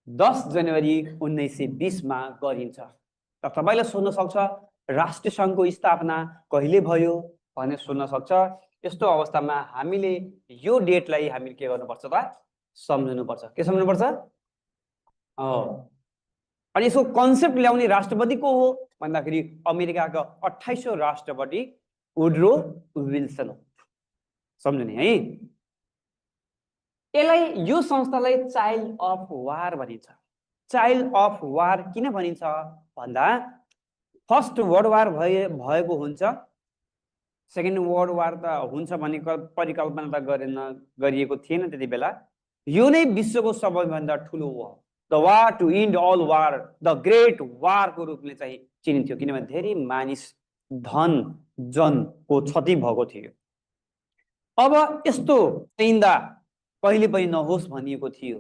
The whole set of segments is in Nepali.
10 जनवरी 1920 मा गरिन्छ। त तपाईले सोध्न सक्छ राष्ट्रिय संघको स्थापना कहिले भयो भनेर सोध्न सक्छ। यस्तो अवस्थामा हामीले यो डेटलाई हामीले के गर्नुपर्छ त सम्झनु पर्छ। के सम्झनु पर्छ? अनि यसको कन्सेप्ट ल्याउने राष्ट्रपति को हो भन्दाखेरि अमेरिकाको 28औं राष्ट्रपति वुड्रो विल्सन हो। सम्झने है। यसलाई यो संस्थालाई चाइल्ड अफ वार भनिन्छ। चाइल्ड अफ वार किन भनिन्छ भन्दा फर्स्ट वर्ल्ड वार भएको हुन्छ, सेकेन्ड वर्ल्ड वार त हुन्छ भन्ने परिकल्पना त गरिएको थिएन त्यति बेला। यो नै विश्वको सबैभन्दा ठुलो हो, the war to end all war, the great war को रूपले चाहिँ चिनिन्थ्यो, किनभने धेरै मानिस धन जनको क्षति भएको थियो। अब यस्तो आइन्दा कहिले पनि नहोस् भनिएको थियो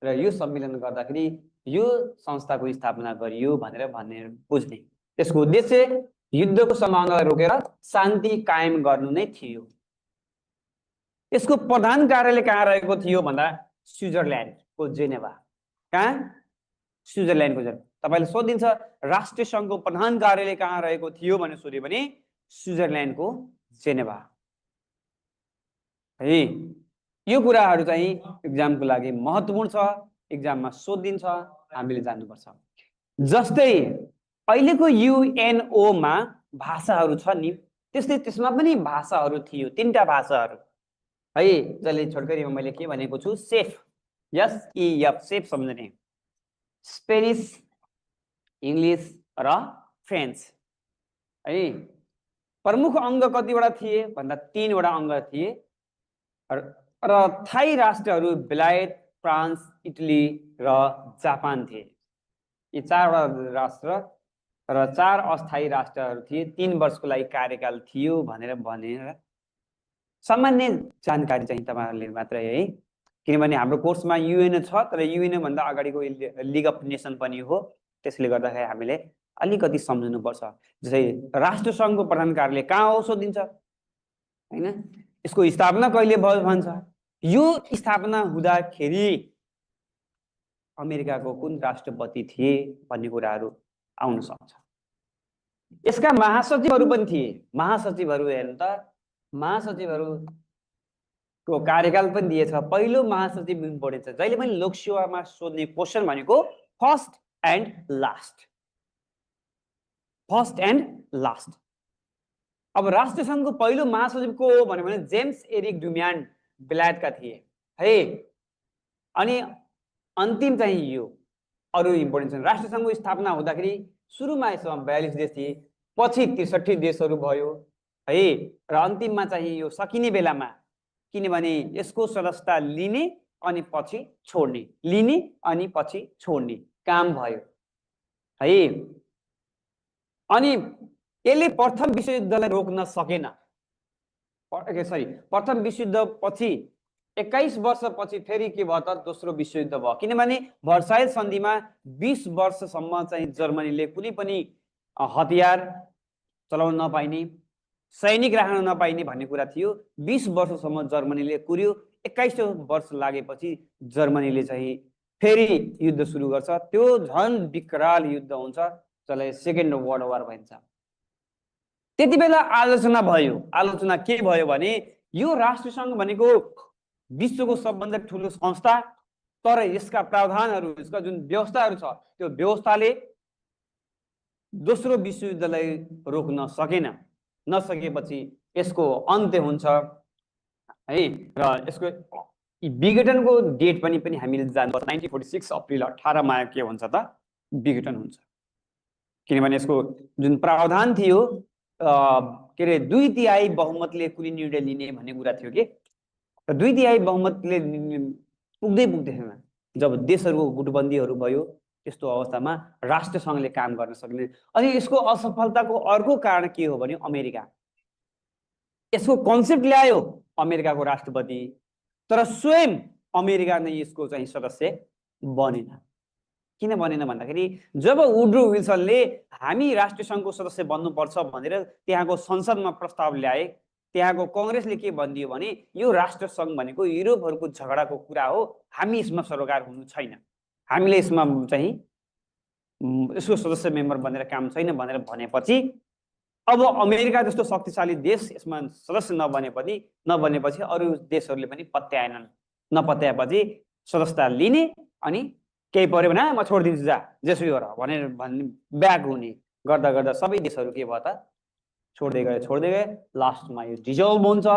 र यो सम्मेलन गर्दाखेरि यो संस्थाको स्थापना गरियो भनेर बुझ्ने। त्यसको उद्देश्य युद्धको सम्भावनालाई रोकेर शान्ति कायम गर्नु नै थियो। यसको प्रधान कार्यालय कहाँ रहेको थियो भन्दा स्विजरल्यान्डको जेनेभा। कहाँ? स्विजरल्यान्डको जेनेभा। तपाईले सोधिन्छ राष्ट्रिय संघको प्रधान कार्यालय कहाँ रहेको थियो भनेर सोध्यो भने स्विजरल्यान्डको जेनेभा है। यो कुराहरु चाहिँ एक्जामको लागि महत्त्वपूर्ण छ, एक्जाममा सोधिन्छ, हामीले जान्नुपर्छ। जस्तै अहिलेको युएनओ मा भाषाहरु छ नि, त्यस्तै त्यसमा पनि भाषाहरु थियो, 3टा भाषाहरु है। जसले छोटकरीमा मैले के भनेको छु, सेफ, SEF, सेफ सम्झने, स्पेनिश, इंग्लिश र फ्रेन्च है। प्रमुख अंग कतिवटा थिए भन्दा 3 वटा अंग थिए र थाई राष्ट्रहरु बेलायत, फ्रान्स, इटली र जापान थिए। यी 4 वटा राष्ट्र र 4 अस्थायी राष्ट्रहरु थिए। 3 वर्षको लागि कार्यकाल थियो भनेर सामान्य जानकारी चाहिँ तपाईहरुले मात्रै है, किनभने हाम्रो कोर्समा युएन छ तर युएन भन्दा अगाडिको लिग अफ नेसन पनि हो। त्यसले गर्दाखेरि हामीले अलिकति सम्झनु पर्छ। जस्तै राष्ट्र संघको प्रधान कार्यालय कहाँ हो सोधिन्छ हैन। यसको स्थापना कहिले भयो भन्छ। यो स्थापना हुँदाखेरि अमेरिकाको कुन राष्ट्रपति थिए भन्ने कुराहरु आउन सक्छ। यसका महासचिवहरु पनि थिए। महासचिवहरु हेर्नु त, महासचिवहरुको कार्यकाल पनि दिएछ। पहिलो महासचिव इम्पोर्टेन्ट छ। जहिले पनि लोकसेवामा सोध्ने क्वेशन भनेको first and last. First and last. अब राष्ट्रिय संघको पहिलो महासचिव को हो भने जेम्स एरिक डुम्यान्ड बेलायतका थिए है। अनि अन्तिम चाहिँ यो अरु इम्पोर्टेन्ट छ। राष्ट्रिय संघको स्थापना हुँदाखेरि सुरुमा यसमा 42 देश थिए, पछि 63 देशहरु भयो है। र अन्तिममा चाहिँ यो सकिने बेलामा, किनभने यसको सदस्यता लिने अनि पछि छोड्ने, लिने अनि पछि छोड्ने काम भयो है। अनि यसले प्रथम विश्वयुद्धलाई रोक्न सकेन। प्रथम विश्वयुद्ध पछि 21 वर्षपछि फेरि के भयो त दोस्रो विश्वयुद्ध भयो। किनभने भर्साइल सन्धिमा 20 वर्षसम्म चाहिँ जर्मनीले कुनै पनि हतियार चलाउन नपाइने, सैनिक राख्न नपाइने भन्ने कुरा थियो। 20 वर्षसम्म जर्मनीले कुर्यो। 21औं वर्ष लागेपछि जर्मनीले चाहिँ फेरि युद्ध सुरु गर्छ। त्यो झन विकराल युद्ध हुन्छ, जसलाई सेकेन्ड वर्ल्ड वार भन्छ। त्यति बेला आलोचना भयो। आलोचना के भयो भने यो राष्ट्रिय संघ भनेको विश्वको सबभन्दा ठुलो संस्था, तर यसका प्रावधानहरु, यसका जुन व्यवस्थाहरु छ त्यो व्यवस्थाले दोस्रो विश्वयुद्धलाई रोक्न सकेन। नसकेपछि यसको अन्त्य हुन्छ है। र यसको विघटनको डेट पनि हामीले जान्नुपर्छ। 1946 अप्रिल 18 मा के हुन्छ त विघटन हुन्छ। किनभने यसको जुन प्रावधान थियो के रे 2/3 बहुमतले कुनै निर्णय लिने भन्ने कुरा थियो के। 2/3 बहुमतले पुग्दैछन्। जब देशहरुको गुटबन्दीहरु भयो त्यस्तो अवस्थामा राष्ट्रिय संघले काम गर्न सक्ने। अनि यसको असफलताको अर्को कारण के हो भने अमेरिका। यसको कन्सेप्ट ल्यायो अमेरिकाको राष्ट्रपति, तर स्वयं अमेरिका नै यसको चाहिँ सदस्य बनेन। किन बनेन भन्दाखेरि जब वुड्रो विल्सनले हामी राष्ट्रिय संघको सदस्य बन्नुपर्छ भनेर त्यहाँको संसदमा प्रस्ताव ल्याए, त्यहाँको कांग्रेसले के भनिदियो भने यो राष्ट्र संघ भनेको युरोपहरुको झगडाको कुरा हो, हामी यसमा सरोकार हुनु छैन, हामीले यसमा चाहिँ यसको सदस्य मेम्बर बनेर काम छैन भनेर भनेपछि अब अमेरिका जस्तो शक्तिशाली देश यसमा सदस्य नबनेपछि अरू देशहरूले पनि पत्याएनन्। नपत्याएपछि सदस्यता लिने अनि केही पर्यो भने म छोडिदिन्छु जा जेसुकै गर भनेर भन्ने ब्याक हुने गर्दा गर्दा सबै देशहरू के भयो त छोड्दै गए। लास्टमा यो डिजल्भ हुन्छ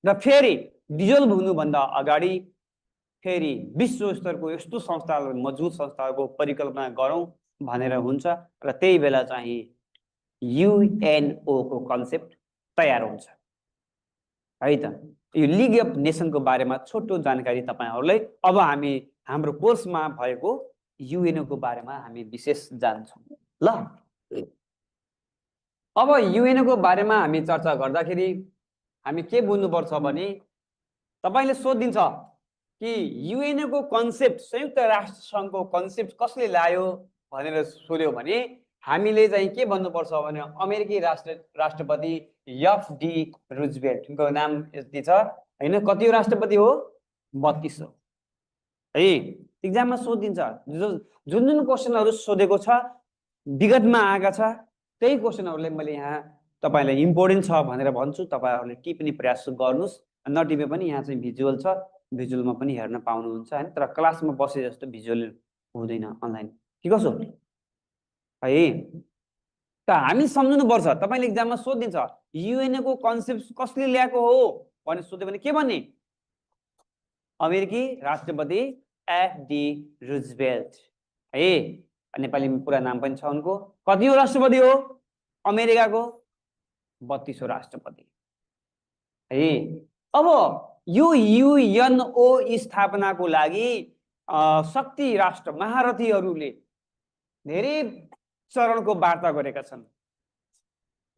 र फेरि डिजल्भ हुनुभन्दा अगाडि फेरि विश्व स्तरको यस्तो संस्थाहरू मजबुत संस्थाहरूको परिकल्पना गरौँ भनेर हुन्छ र त्यही बेला चाहिँ युएनओ को कन्सेप्ट तयार हुन्छ है त। यो लिग अफ नेसनको बारेमा छोटो जानकारी तपाईहरुलाई। अब हामी हाम्रो कोर्समा भएको युएनओ को बारेमा हामी विशेष जान्छौँ ल। अब युएनओ को बारेमा हामी चर्चा गर्दाखेरि हामी के बुझ्नुपर्छ भने तपाईले सोधिन्छ कि युएनओ को कन्सेप्ट संयुक्त राष्ट्र संघको कन्सेप्ट कसले ल्यायो भनेर सोध्यो भने हामीले चाहिँ के भन्नुपर्छ भने अमेरिकी राष्ट्रपति एफडी रुजवेल्टको नाम यति छ हैन। कति राष्ट्रपति हो? 32 हो है। एक्जाममा सोधिन्छ जुन जुन क्वेशनहरु सोधेको छ विगतमा आएका छ त्यही क्वेशनहरुले मैले यहाँ तपाईलाई इम्पोर्टेन्ट छ भनेर भन्छु। तपाईहरुले टिप्ने प्रयास गर्नुस्। नटिपे पनि यहाँ चाहिँ भिजुअल छ, भिजुअलमा पनि हेर्न पाउनुहुन्छ हैन। तर क्लासमा बसे जस्तो भिजुअल हुँदैन अनलाइन के कसो है त हामी सम्झनु पर्छ। तपाईले एक्जाममा सोधिन्छ युएनओ को कन्सेप्ट कसले ल्याएको हो भने सोध्यो भने के भन्ने? अमेरिकी राष्ट्रपति एफडी रुजवेल्ट है। नेपालीमा पुरा नाम पनि छ उनको। कतिऔं राष्ट्रपति हो अमेरिकाको? 32औं राष्ट्रपति है। अब यो युएनओ स्थापनाको लागि शक्ति राष्ट्र महारथीहरूले धेरै चरणको वार्ता गरेका छन्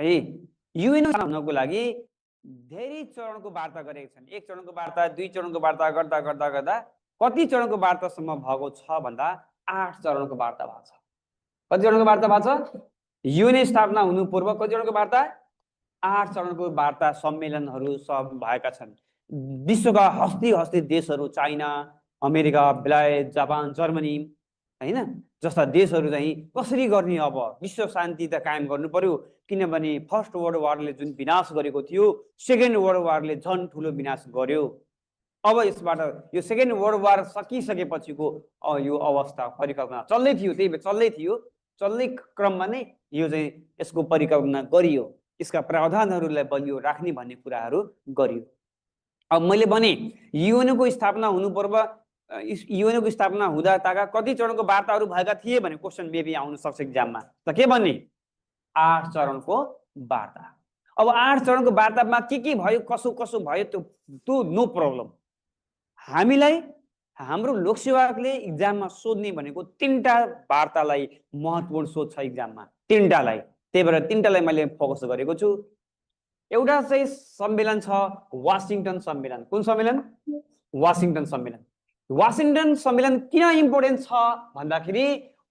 है। युएनओ हुनको लागि धेरै चरणको वार्ता गरेका छन्। एक चरणको वार्ता, दुई चरणको वार्ता गर्दा गर्दा गर्दा कति चरणको वार्तासम्म भएको छ भन्दा 8 चरणको वार्ता भएको छ। कति चरणको वार्ता भएको छ? युएनओ स्थापना हुनु पूर्व कति चरणको वार्ता? 8 चरणको वार्ता सम्मेलनहरू सब भएका छन्। विश्वका हस्ती देशहरू चाइना, अमेरिका, बेलायत, जापान, जर्मनी हैन जस्ता देशहरू चाहिँ कसरी गर्ने? अब विश्व शान्ति त कायम गर्नु पर्यो किनभने फर्स्ट वर्ल्ड वारले जुन विनाश गरेको थियो सेकेन्ड वर्ल्ड वारले झन् ठुलो विनाश गर्यो। अब यसबाट यो सेकेन्ड वर्ल्ड वार सकिसकेपछिको यो अवस्था परिकल्पना चल्दै थियो। त्यही चल्दै थियो, चल्दै क्रममा नै यो चाहिँ यसको परिकल्पना गरियो, यसका प्रावधानहरूलाई बलियो राख्ने भन्ने कुराहरू गरियो। अब मैले भने युएनओ को स्थापना हुनु पूर्व युएनओ को स्थापना हुँदा ताका कति चरणको वार्ताहरू भएका थिए भने क्वेशन मेबी आउन सक्छ एक्जाममा। त के भन्ने? 8 चरणको वार्ता। अब 8 चरणको वार्तामा के भयो, कसो कसो भयो त्यो नो प्रब्लम। हामीलाई हाम्रो लोकसेवाले एक्जाममा सोध्ने भनेको 3टा वार्तालाई महत्त्वपूर्ण सोध्छ एक्जाममा, 3टालाई। त्यही भएर 3टालाई मैले फोकस गरेको छु। एउटा चाहिँ सम्मेलन छ वाशिंगटन सम्मेलन। कुन सम्मेलन? वाशिंगटन सम्मेलन। वाशिंगटन सम्मेलन किन इम्पोर्टेन्ट छ भन्दाखेरि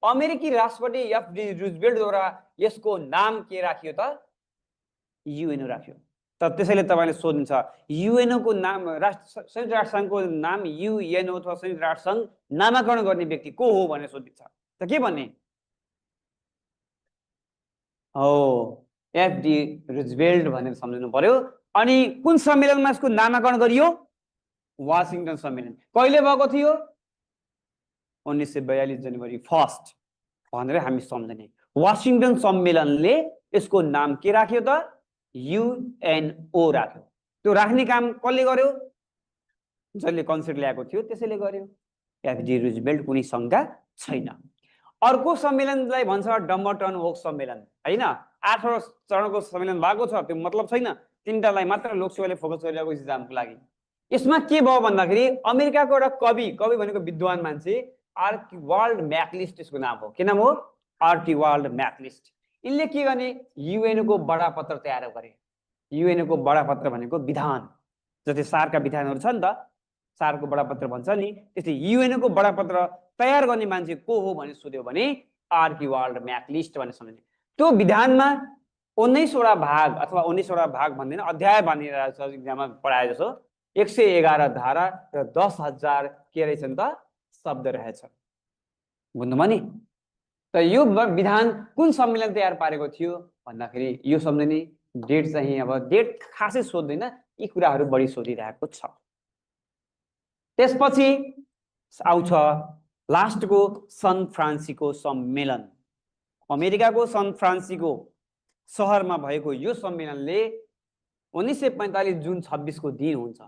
अमेरिकी राष्ट्रपति एफडी रुजवेल्टद्वारा यसको नाम के राखियो त? युएनओ राखियो। त त्यसैले तपाईले सोध्नुहुन्छ युएनओ को नाम संयुक्त राष्ट्र संघको नाम युएनओ अथवा संयुक्त राष्ट्र संघ नामाकरण गर्ने व्यक्ति को हो भनेर सोधिन्छ। त के भन्ने? हो एफडी रुजवेल्ट भनेर सम्झनु पर्यो। अनि कुन सम्मेलनमा यसको नामाकरण गरियो? वाशिंगटन सम्मेलन। कहिले भएको थियो? 1942 जनवरी 1 भनेर हामी सम्झने। वाशिंगटन सम्मेलनले यसको नाम के राख्यो त? युएनओ राख्यो। त्यो राख्ने काम कसले गर्यो? जसले कन्सेप्ट ल्याएको थियो त्यसैले गर्यो। एफडी रुजवेल्ट कुनै शंका छैन। अर्को सम्मेलनलाई भन्छ डम्बरटन ओक सम्मेलन हैन। 8 चरणको सम्मेलन भएको छ, त्यो मतलब छैन। 3टालाई मात्र लोकसेवाले फोकस गरिरहेको एक्जामको लागि। यसमा के भयो भन्दाखेरि अमेरिकाको एउटा कवि भनेको विद्वान मान्छे आर्चिबाल्ड मैकलिस्ट यसको नाम हो। के नाम हो? आर्चिबाल्ड मैकलिस्ट। इनले के गर्ने? युएनओ को बडापत्र तयार गरे। युएनओ को बडापत्र भनेको विधान, जस्तै सारका विधानहरू छ नि त, सारको बडापत्र भन्छ नि, त्यस्तै युएनओ को बडापत्र तयार गर्ने मान्छे को हो भनेर सोध्यो भने आर्चिबाल्ड मैकलिस्ट भनेर सम्झिने। त्यो विधानमा 19 वटा भाग अथवा 19 वटा भाग भन्दैन अध्याय बनिरहेको छ एक्जाममा पढाए जसो। 111 धारा र 10,000 के रहेछन् त शब्द रहेछ। बुझ्नुभयो नि। त यो विधान कुन सम्मेलन तयार पारेको थियो भन्दाखेरि यो सम्झिने डेट चाहिँ अब डेट खासै सोध्दैन, यी कुराहरू बढी सोधिरहेको छ। त्यसपछि आउँछ लास्टको सान फ्रान्सिस्को सम्मेलन। अमेरिकाको सान फ्रान्सिस्को सहरमा भएको यो सम्मेलनले 1945 जुन 26 को दिन हुन्छ।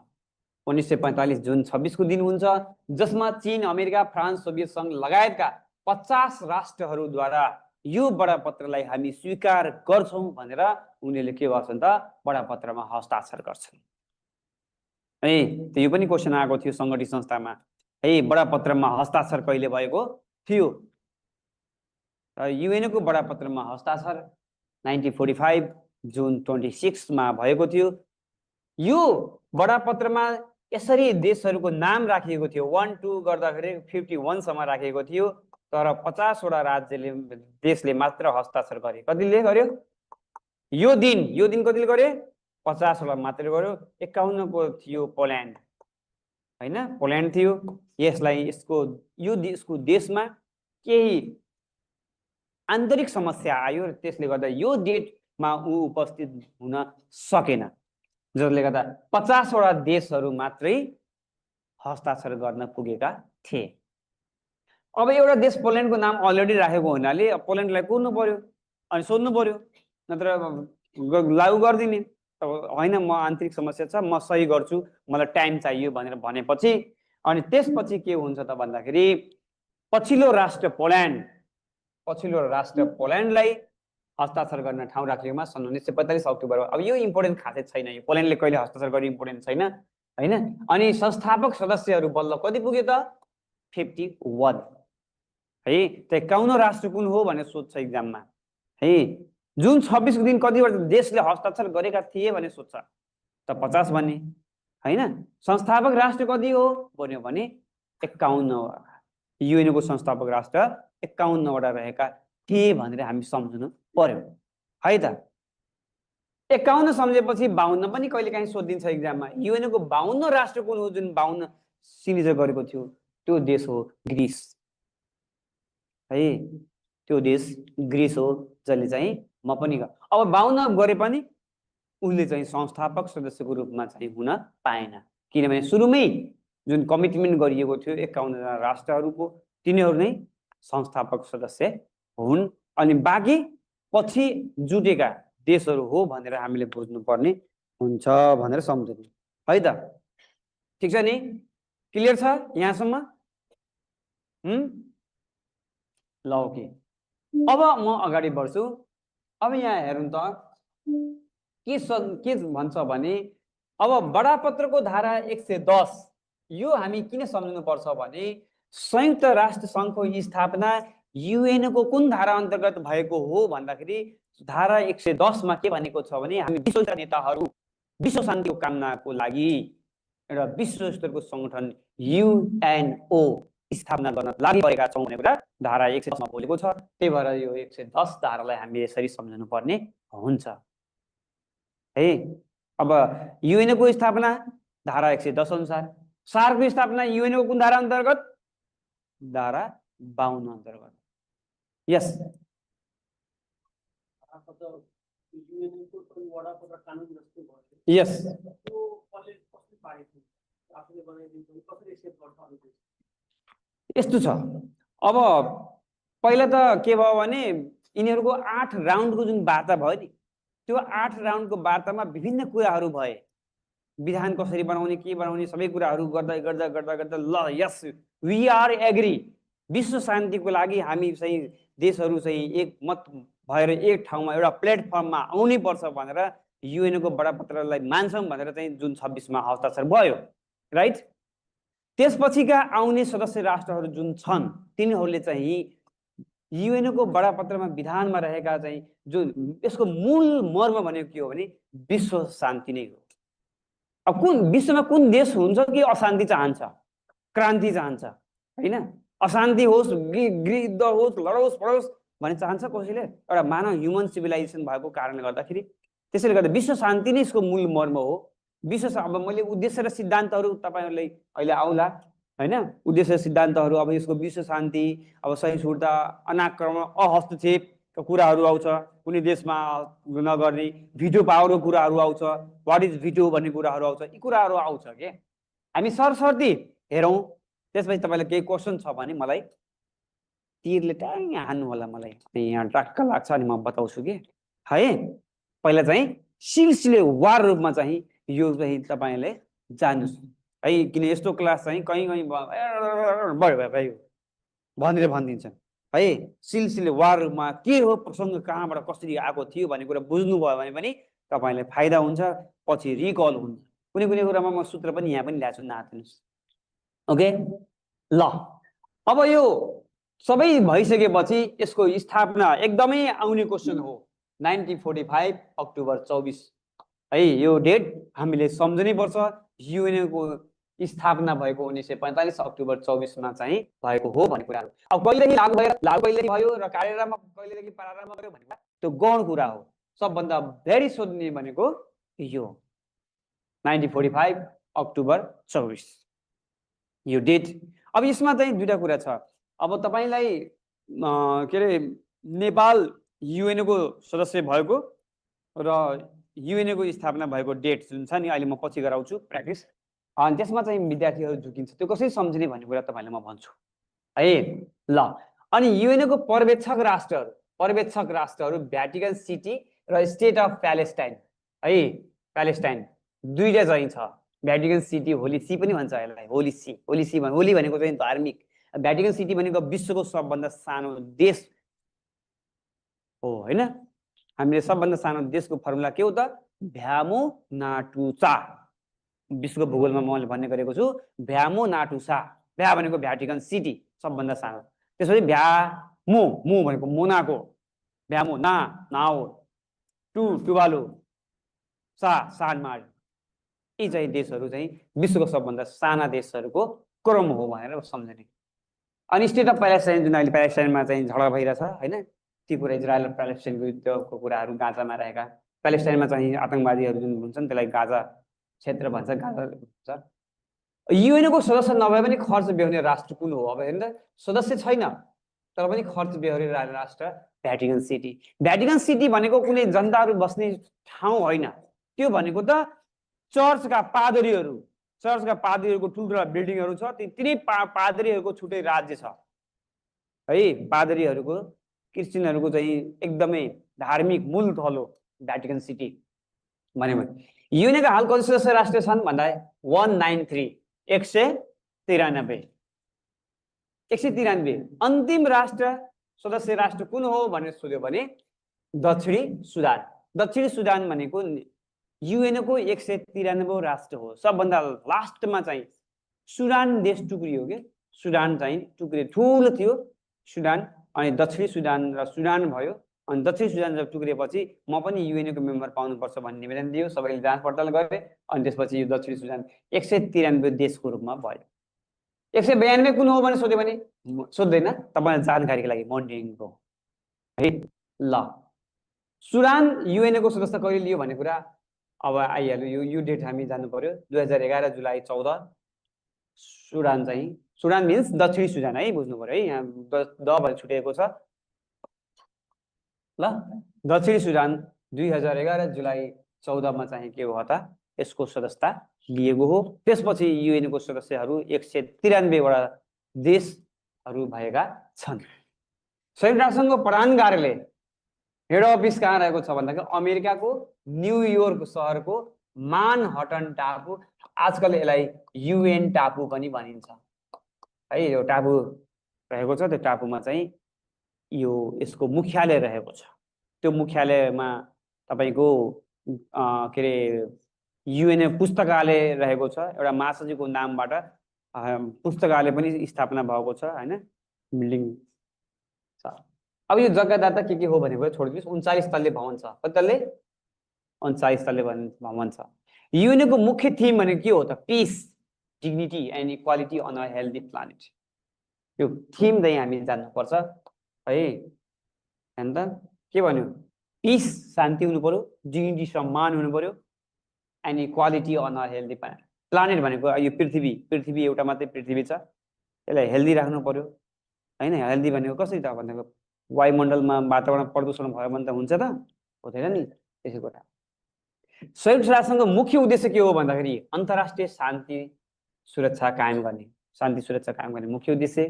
1945 जुन 26 को दिन हुन्छ, जसमा चीन, अमेरिका, फ्रान्स, सोभियत सङ्घ लगायतका 50 राष्ट्रहरूद्वारा यो बडापत्रलाई हामी स्वीकार गर्छौं भनेर उनीहरूले के गर्छन् त, बडापत्रमा हस्ताक्षर गर्छन् है। त यो पनि क्वेसन आएको थियो संगठित संस्थामा है, बडापत्रमा हस्ताक्षर कहिले भएको थियो? युएनओ को बडापत्रमा हस्ताक्षर 1945 जुन 26 मा भएको थियो। यो बडापत्रमा यसरी देशहरूको नाम राखिएको थियो, 1 2 गर्दाखेरि 51 सम्म राखिएको थियो, तर 50 वटा राज्यले देशले मात्र हस्ताक्षर गरे। कतिले गर्यो? यो दिन कतिले गरे? 50 वटा मात्र गर्यो। 51 को थियो पोल्यान्ड हैन, पोल्यान्ड थियो। यसलाई यसको देशमा केही आन्तरिक समस्या आयो र त्यसले गर्दा यो डेटमा ऊ उपस्थित हुन सकेन, जसले गर्दा 50 वटा देशहरू मात्रै हस्ताक्षर गर्न पुगेका थिए। अब एउटा देश पोल्यान्डको नाम अलरेडी राखेको हुनाले पोल्यान्डलाई कुर्नु पर्यो अनि सोध्नु पर्यो, नत्र लागू गरिदिने होइन, म आन्तरिक समस्या छ, म सही गर्छु, मलाई टाइम चाहियो भनेर भनेपछि अनि त्यसपछि के हुन्छ त भन्दाखेरि पछिल्लो राष्ट्र पोल्यान्डलाई हस्ताक्षर गर्न ठाउँ राखेकोमा सन् 1945 अक्टोबर। अब यो इम्पोर्टेन्ट खासै छैन, यो पोल्यान्डले कहिले हस्ताक्षर गर्ने इम्पोर्टेन्ट छैन हैन। अनि संस्थापक सदस्यहरू बल्ल कति पुग्यो त? 51 है। त 51 राष्ट्र कुन हो भनेर सोध्छ एक्जाममा है। जुन 26 को दिन कतिवटा देशले हस्ताक्षर गरेका थिए भने सोध्छ त 50 भन्ने हैन। संस्थापक राष्ट्र कति हो भन्यो भने 51 वटा। युएनओ को संस्थापक राष्ट्र 51 वटा रहेका थिए भनेर हामी सम्झनु पर्यो है त। 51 सम्झेपछि 52 पनि कहिलेकाहीँ सोधिन्छ एक्जाममा। युएनओ को 52 राष्ट्र कुन हो जुन 52 सिग्नेचर गरेको थियो? त्यो देश हो ग्रिस है, त्यो देश ग्रिस हो, जसले चाहिँ म पनि अब 52 गरे पनि उनले चाहिँ संस्थापक सदस्यको रूपमा चाहिँ हुन पाएन, किनभने सुरुमै जुन कमिटमेन्ट गरिएको थियो 51 जना राष्ट्रहरूको, तिनीहरू नै संस्थापक सदस्य हुन् अनि बाँकी पछि जुटेका देशहरू हो भनेर हामीले बुझ्नुपर्ने हुन्छ भनेर सम्झनु है त। ठिक छ नि? क्लियर छ यहाँसम्म? ल ओके, अब म अगाडि बढ्छु। अब यहाँ हेरौँ त के भन्छ भने अब बडापत्रको धारा 110 यो हामी किन सम्झनु पर्छ भने संयुक्त राष्ट्र सङ्घको स्थापना युएनओ को कुन धारा अन्तर्गत भएको हो भन्दाखेरि धारा 110 मा के भनेको छ भने हामी विश्व नेताहरू विश्व शान्तिको कामनाको लागि एउटा विश्व स्तरको संगठन युएनओ स्थापना गर्न लागि परेका छौं भनेर धारा 110 मा बोलेको छ। त्यही भएर यो 110 धारालाई हामीले यसरी सम्झनु पर्ने हुन्छ है। अब युएनओ को स्थापना धारा 110 अनुसार, सार्कको स्थापना युएनओ को कुन धारा अन्तर्गत? धारा 52 अन्तर्गत। यस, यस यस्तो छ। अब पहिला त के भयो भने यिनीहरूको 8 राउन्डको जुन वार्ता भयो नि, त्यो 8 राउन्डको वार्तामा विभिन्न कुराहरू भए, विधान कसरी बनाउने, के बनाउने, सबै कुराहरू गर्दा गर्दा गर्दा गर्दा ल यस वी आर एग्री, विश्व शान्तिको लागि हामी चाहिँ देशहरू चाहिँ एकमत भएर एक ठाउँमा एउटा प्लेटफर्ममा आउनै पर्छ भनेर युएनओ को बडापत्रलाई मान्छौं भनेर चाहिँ जुन 26 मा हस्ताक्षर भयो, राइट। त्यसपछिका आउने सदस्य राष्ट्रहरू जुन छन् तिनीहरूले चाहिँ युएनओ को बडापत्रमा विधानमा रहेका चाहिँ जुन यसको मूल मर्म भनेको के हो भने विश्व शान्ति नै हो। अब कुन विश्वमा कुन देश हुन्छ कि अशान्ति चाहन्छ, क्रान्ति चाहन्छ हैन, अशान्ति होस्, युद्ध होस्, लडोस् पडोस् भन्ने चाहन्छ कसैले? एउटा मानव ह्युमन सिभिलाइजेसन भएको कारणले गर्दाखेरि। त्यसैले गर्दा विश्व शान्ति नै यसको मूल मर्म हो। विश्व अब मैले उद्देश्य र सिद्धान्तहरू तपाईहरुलाई अहिले आउला, हैन उद्देश्य सिद्धान्तहरू अब यसको विश्व शान्ति अब सहिष्णुता अनाक्रमण अहस्तक्षेपका कुराहरू आउँछ कुनै देशमा नगर्ने भिटो पावरको कुराहरू आउँछ व्हाट इज भिटो भन्ने कुराहरू आउँछ यी कुराहरू आउँछ के हामी सरसर्ती हेरौँ त्यसपछि तपाईलाई केही क्वेशन छ भने मलाई तीरले ट्याङ हान्नु होला मलाई यहाँ टक्क लाग्छ अनि म बताउँछु के है पहिला चाहिँ सिलसिले वार रूपमा चाहिँ यो चाहिँ तपाईले जान्नुस् है किन यस्तो क्लास चाहिँ कहीँ कहीँ भयो भनेर भनिदिन्छ है सिलसिले वार रूपमा के हो प्रसङ्ग कहाँबाट कसरी आएको थियो भन्ने कुरा बुझ्नुभयो भने पनि तपाईलाई फाइदा हुन्छ पछि रिकल हुन्छ कुनै कुनै कुरामा म सूत्र पनि यहाँ पनि ल्याएको छु नआत्तिनुस् ओके ल अब यो सबै भइसकेपछि यसको स्थापना एकदमै आउने क्वेसन हो 1945 अक्टोबर 24 है यो डेट हामीले सम्झनै पर्छ युएनए को स्थापना भएको 1945 अक्टोबर 24 मा चाहिँ भएको हो भन्ने कुराहरु अब कहिलेदेखि लागू कहिलेदेखि भयो र कार्यक्रममा कहिलेदेखि प्रारम्भ भयो भन्ने त्यो गौण कुरा हो सबभन्दा धेरै सोध्ने भनेको यो 1945 अक्टोबर 24 यो डेट अब यसमा चाहिँ दुईटा कुरा छ अब तपाईलाई के रे नेपाल युएनए को सदस्य भएको र युएनए को स्थापना भएको डेट जुन छ नि अहिले म पछि गराउँछु प्र्याक्टिस अनि त्यसमा चाहिँ विद्यार्थीहरू झुकिन्छ त्यो कसरी सम्झिने भन्ने कुरा तपाईलाई म भन्छु है ल अनि युएनए को पर्यवेक्षक राष्ट्रहरू भ्याटिकन सिटी र स्टेट अफ प्यालेस्टाइन है प्यालेस्टाइन दुईटा चाहिँ छ भ्याटिकन सिटी होली सी पनि भन्छ यसलाई होली सी होली भनेको चाहिँ धार्मिक भ्याटिकन सिटी भनेको विश्वको सबभन्दा सानो देश हो हैन हामीले सबभन्दा सानो देशको फर्मुला के हो त भ्यामो नाटुसा विश्वको भूगोलमा मैले भन्ने गरेको छु भ्यामो नाटुसा भ्या भनेको भ्याटिकन सिटी सबभन्दा सानो त्यसपछि भ्यामो मो भनेको मोनाको भ्यामो नाओ टुवालु सानमार यी चाहिँ देशहरू चाहिँ विश्वको सबभन्दा साना देशहरूको क्रम हो भनेर सम्झने अनि स्टेट अफ प्यालेस्टाइन जुन अहिले प्यालेस्टाइनमा चाहिँ झगडा भइरहेछ हैन ती कुरा इजरायल र प्यालेस्टाइनको युद्धको कुराहरू गाजामा रहेका प्यालेस्टाइनमा चाहिँ आतंकवादीहरू जुन हुन्छन् त्यसलाई गाजा क्षेत्र भन्छ गाजा भन्छ युएनए को सदस्य नभए पनि खर्च बेहोर्ने राष्ट्र कुन हो अब हेर्नु त सदस्य छैन तर पनि खर्च बेहोर्ने राष्ट्र भ्याटिकन सिटी भनेको कुनै जनताहरू बस्ने ठाउँ होइन त्यो भनेको त चर्चका पादरीहरूको ठुल्ठुला बिल्डिङहरू छ तिनै पादरीहरूको छुट्टै राज्य छ है पादरीहरूको क्रिस्चियनहरूको चाहिँ एकदमै धार्मिक मूल थलो भ्याटिकन सिटी भन्यो भने युएनएका हाल कति सदस्य राष्ट्र छन् भन्दा 193 193 अन्तिम सदस्य राष्ट्र कुन हो भनेर सोध्यो भने दक्षिणी सुडान भनेको युएनए को 193 राष्ट्र हो सबभन्दा लास्टमा चाहिँ सुडान देश टुक्रियो के सुडान चाहिँ टुक्रियो ठुलो थियो सुडान अनि दक्षिणी सुडान र सुडान भयो अनि दक्षिणी सुडान जब टुक्रिएपछि म पनि युएनए को मेम्बर पाउनुपर्छ भन्ने निवेदन दियो सबैले जाँच पडताल गरे अनि त्यसपछि यो दक्षिणी सुडान 193 देशको रूपमा भयो 192 कुन हो भने सोध्यो भने सोध्दैन तपाईलाई जानकारीको लागि मन्डिङको है ल सुडान युएनए को सदस्य कहिले लियो भन्ने कुरा अब आइहाल्यो यो डेट हामी जान्नु पर्यो 2011 जुलाई 14 सुडान मिन्स दक्षिणी सुडान है बुझ्नु पर्यो है यहाँ द भएर छुटेको छ ल दक्षिणी सुडान 2011 जुलाई 14 मा चाहिँ के हो त यसको सदस्यता लिएको हो त्यसपछि युएनए को सदस्यहरू 193 वटा देशहरू भएका छन् संयुक्त राष्ट्रसङ्घको प्रधान कार्यालय हेड अफिस कहाँ रहेको छ भन्दाखेरि अमेरिकाको न्युयोर्क सहरको मानहटन टापु आजकल यसलाई युएन टापु पनि भनिन्छ है यो टापु रहेको छ त्यो टापुमा चाहिँ यो यसको मुख्यालय रहेको छ त्यो मुख्यालयमा तपाईको के रे युएनए पुस्तकालय रहेको छ एउटा महासचिवको नामबाट पुस्तकालय पनि स्थापना भएको छ हैन बिल्डिङ छ अब यो जग्गादाता के हो भनेको छोडिदिनुस् 39 तल्ले भवन छ कति तल्ले 39 तल्ले भवन छ युएनए को मुख्य थीम भनेको के हो त peace dignity and equality on a healthy planet यो थीम चाहिँ हामी जान्नु पर्छ है हैन त के भन्यो पीस शान्ति हुनु पर्यो डिग्निटी सम्मान हुनु पर्यो and equality on a healthy planet planet भनेको यो पृथ्वी एउटा मात्रै पृथ्वी छ, यसलाई हेल्दी राख्नु पर्यो हैन। हेल्दी भनेको कसरी त भनेको वायुमण्डलमा वातावरण प्रदूषण भयो भने त हुन्छ त हुँदैन नि त्यसै कुरा। संयुक्त राष्ट्रसङ्घको मुख्य उद्देश्य के हो भन्दाखेरि अन्तर्राष्ट्रिय शान्ति सुरक्षा कायम गर्ने मुख्य उद्देश्य।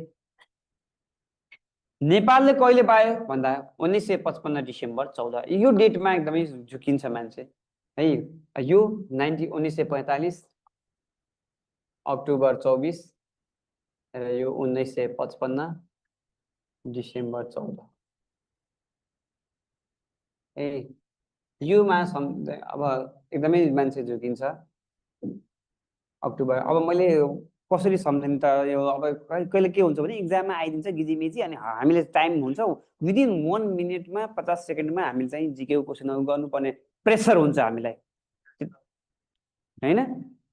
नेपालले कहिले पायो भन्दा 1955 डिसेम्बर 14, यो डेटमा एकदमै झुकिन्छ मान्छे है। यो 1945 अक्टोबर 24 र यो 1955 डिसेम्बर 14 ए योमा अब एकदमै मान्छे झुकिन्छ अक्टोबर। अब मैले कसरी सम्झने त यो अब कहिले के हुन्छ भने एक्जाममा आइदिन्छ गिजीमिजी अनि हामीले टाइम हुन्छ विदिन 1 मिनेटमा 50 सेकेन्डमा हामीले चाहिँ जिकेको क्वेसनहरू गर्नुपर्ने प्रेसर हुन्छ हामीलाई हैन।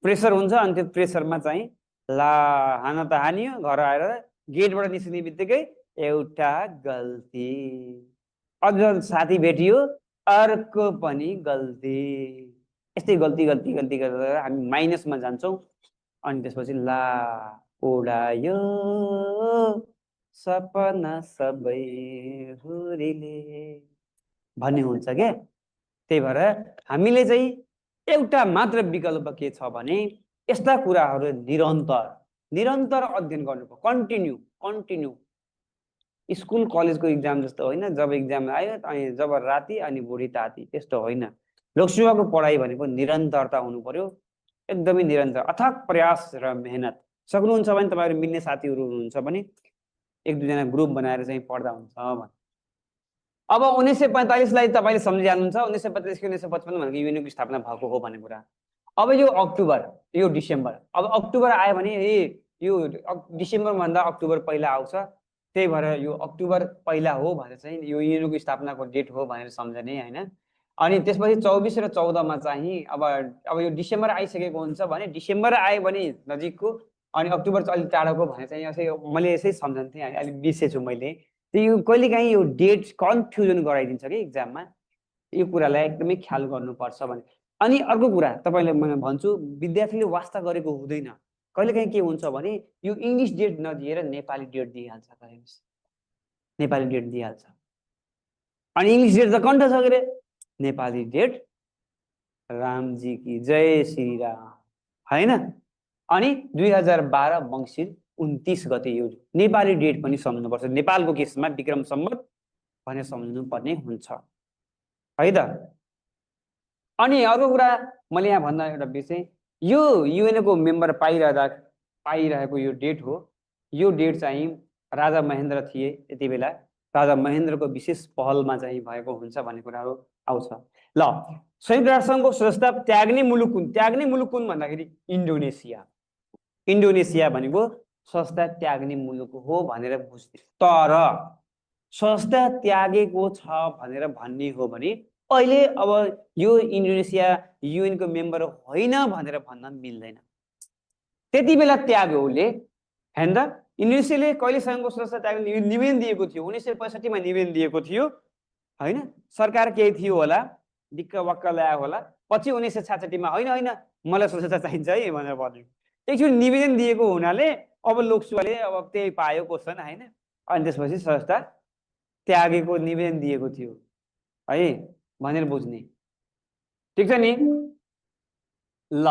प्रेसर हुन्छ अनि त्यो प्रेसरमा चाहिँ ला हान त हानियो, घर आएर गेटबाट निस्किने बित्तिकै एउटा गल्ती, अझ साथी भेटियो अर्को पनि गल्ती, यस्तै गल्ती गरेर हामी माइनसमा जान्छौँ। अनि त्यसपछि ला उडायो सपना सबै हुरीले भन्ने हुन्छ के। त्यही भएर हामीले चाहिँ एउटा मात्र विकल्प के छ भने यस्ता कुराहरू निरन्तर अध्ययन गर्नुपर्छ, कन्टिन्यू। स्कुल कलेजको एक्जाम जस्तो होइन, जब एक्जाम आयो अनि जब राति अनि बुढी ताती, त्यस्तो होइन। लोकसेवाको पढाइ भनेको निरन्तरता हुनु पर्यो, एकदमै निरन्तर अथक प्रयास र मेहनत। सक्नुहुन्छ भने तपाईँहरू मिल्ने साथीहरू हुनुहुन्छ भने 1-2 जना ग्रुप बनाएर चाहिँ पढ्दा हुन्छ। अब 1945 लाई तपाईँले सम्झिहाल्नुहुन्छ। 1945 कि 1955 भनेको युएनको स्थापना भएको हो भन्ने कुरा। अब यो अक्टोबर, यो डिसेम्बर, अब अक्टोबर आयो भने यो डिसेम्बर भन्दा अक्टोबर पहिला आउँछ। त्यही भएर यो अक्टोबर पहिला हो भनेर चाहिँ यो युएनको स्थापनाको डेट हो भनेर सम्झने हैन। अनि त्यसपछि 24 र 14 मा चाहिँ अब यो डिसेम्बर आइसकेको हुन्छ भने डिसेम्बर आयो भने नजिकको अनि अक्टोबर चाहिँ अलि टाढाको भने चाहिँ यसै मैले यसै सम्झन्थे, अलि बिर्सेछु मैले। त्यो कहिलेकाहीँ यो डेट कन्फ्युजन गराइदिन्छ कि एक्जाममा, यो कुरालाई एकदमै ख्याल गर्नुपर्छ भने। अनि अर्को कुरा तपाईलाई म भन्छु, विद्यार्थीले वास्ता गरेको हुँदैन। कहिलेकाहीँ के हुन्छ भने यो इङ्ग्लिस डेट नदिएर नेपाली डेट दिइहाल्छ, नेपाली डेट दिइहाल्छ। अनि इङ्ग्लिस डेट त कन्ठ छ के रे, नेपाली डेट रामजी की जय श्री राम हैन। अनि 2012 मङ्सिर 29 गते यो नेपाली डेट पनि सम्झनुपर्छ। नेपालको केसमा विक्रम सम्वत भनेर सम्झनु पर्ने हुन्छ है त। अनि अर्को कुरा मैले यहाँ भन्दा एउटा विषय, यो युएनको मेम्बर पाइरहेको यो डेट हो। यो डेट चाहिँ राजा महेन्द्र थिए यति बेला, राजा महेन्द्रको विशेष पहलमा चाहिँ भएको हुन्छ भन्ने कुराहरू आउँछ। ल, संयुक्त राष्ट्रसङ्घको सदस्यता त्याग्ने मुलुक कुन भन्दाखेरि इन्डोनेसिया भनेको सदस्यता त्याग्ने मुलुक हो भनेर बुझ्थे। तर सदस्यता त्यागेको छ भनेर भन्ने हो भने अहिले अब यो इन्डोनेसिया युएनको मेम्बर होइन भनेर भन्न मिल्दैन। त्यति बेला त्याग्योले हैन त। इन्डोनेसियाले कहिले संघको सदस्यता त्याग्ने निवेदन दिएको थियो, 1965 मा निवेदन दिएको थियो हैन। सरकार केही थियो होला, दिक्क वक्क ल्यायो होला, पछि 1966 मा होइन मलाई सदस्यता चाहिन्छ है भनेर भन्यो। एकचोटि निवेदन दिएको हुनाले अब लोकसभाले अब त्यही पायो क्वेसन हैन। अनि त्यसपछि सदस्यता त्यागेको निवेदन दिएको थियो है भनेर बुझ्ने, ठिक छ नि। ल,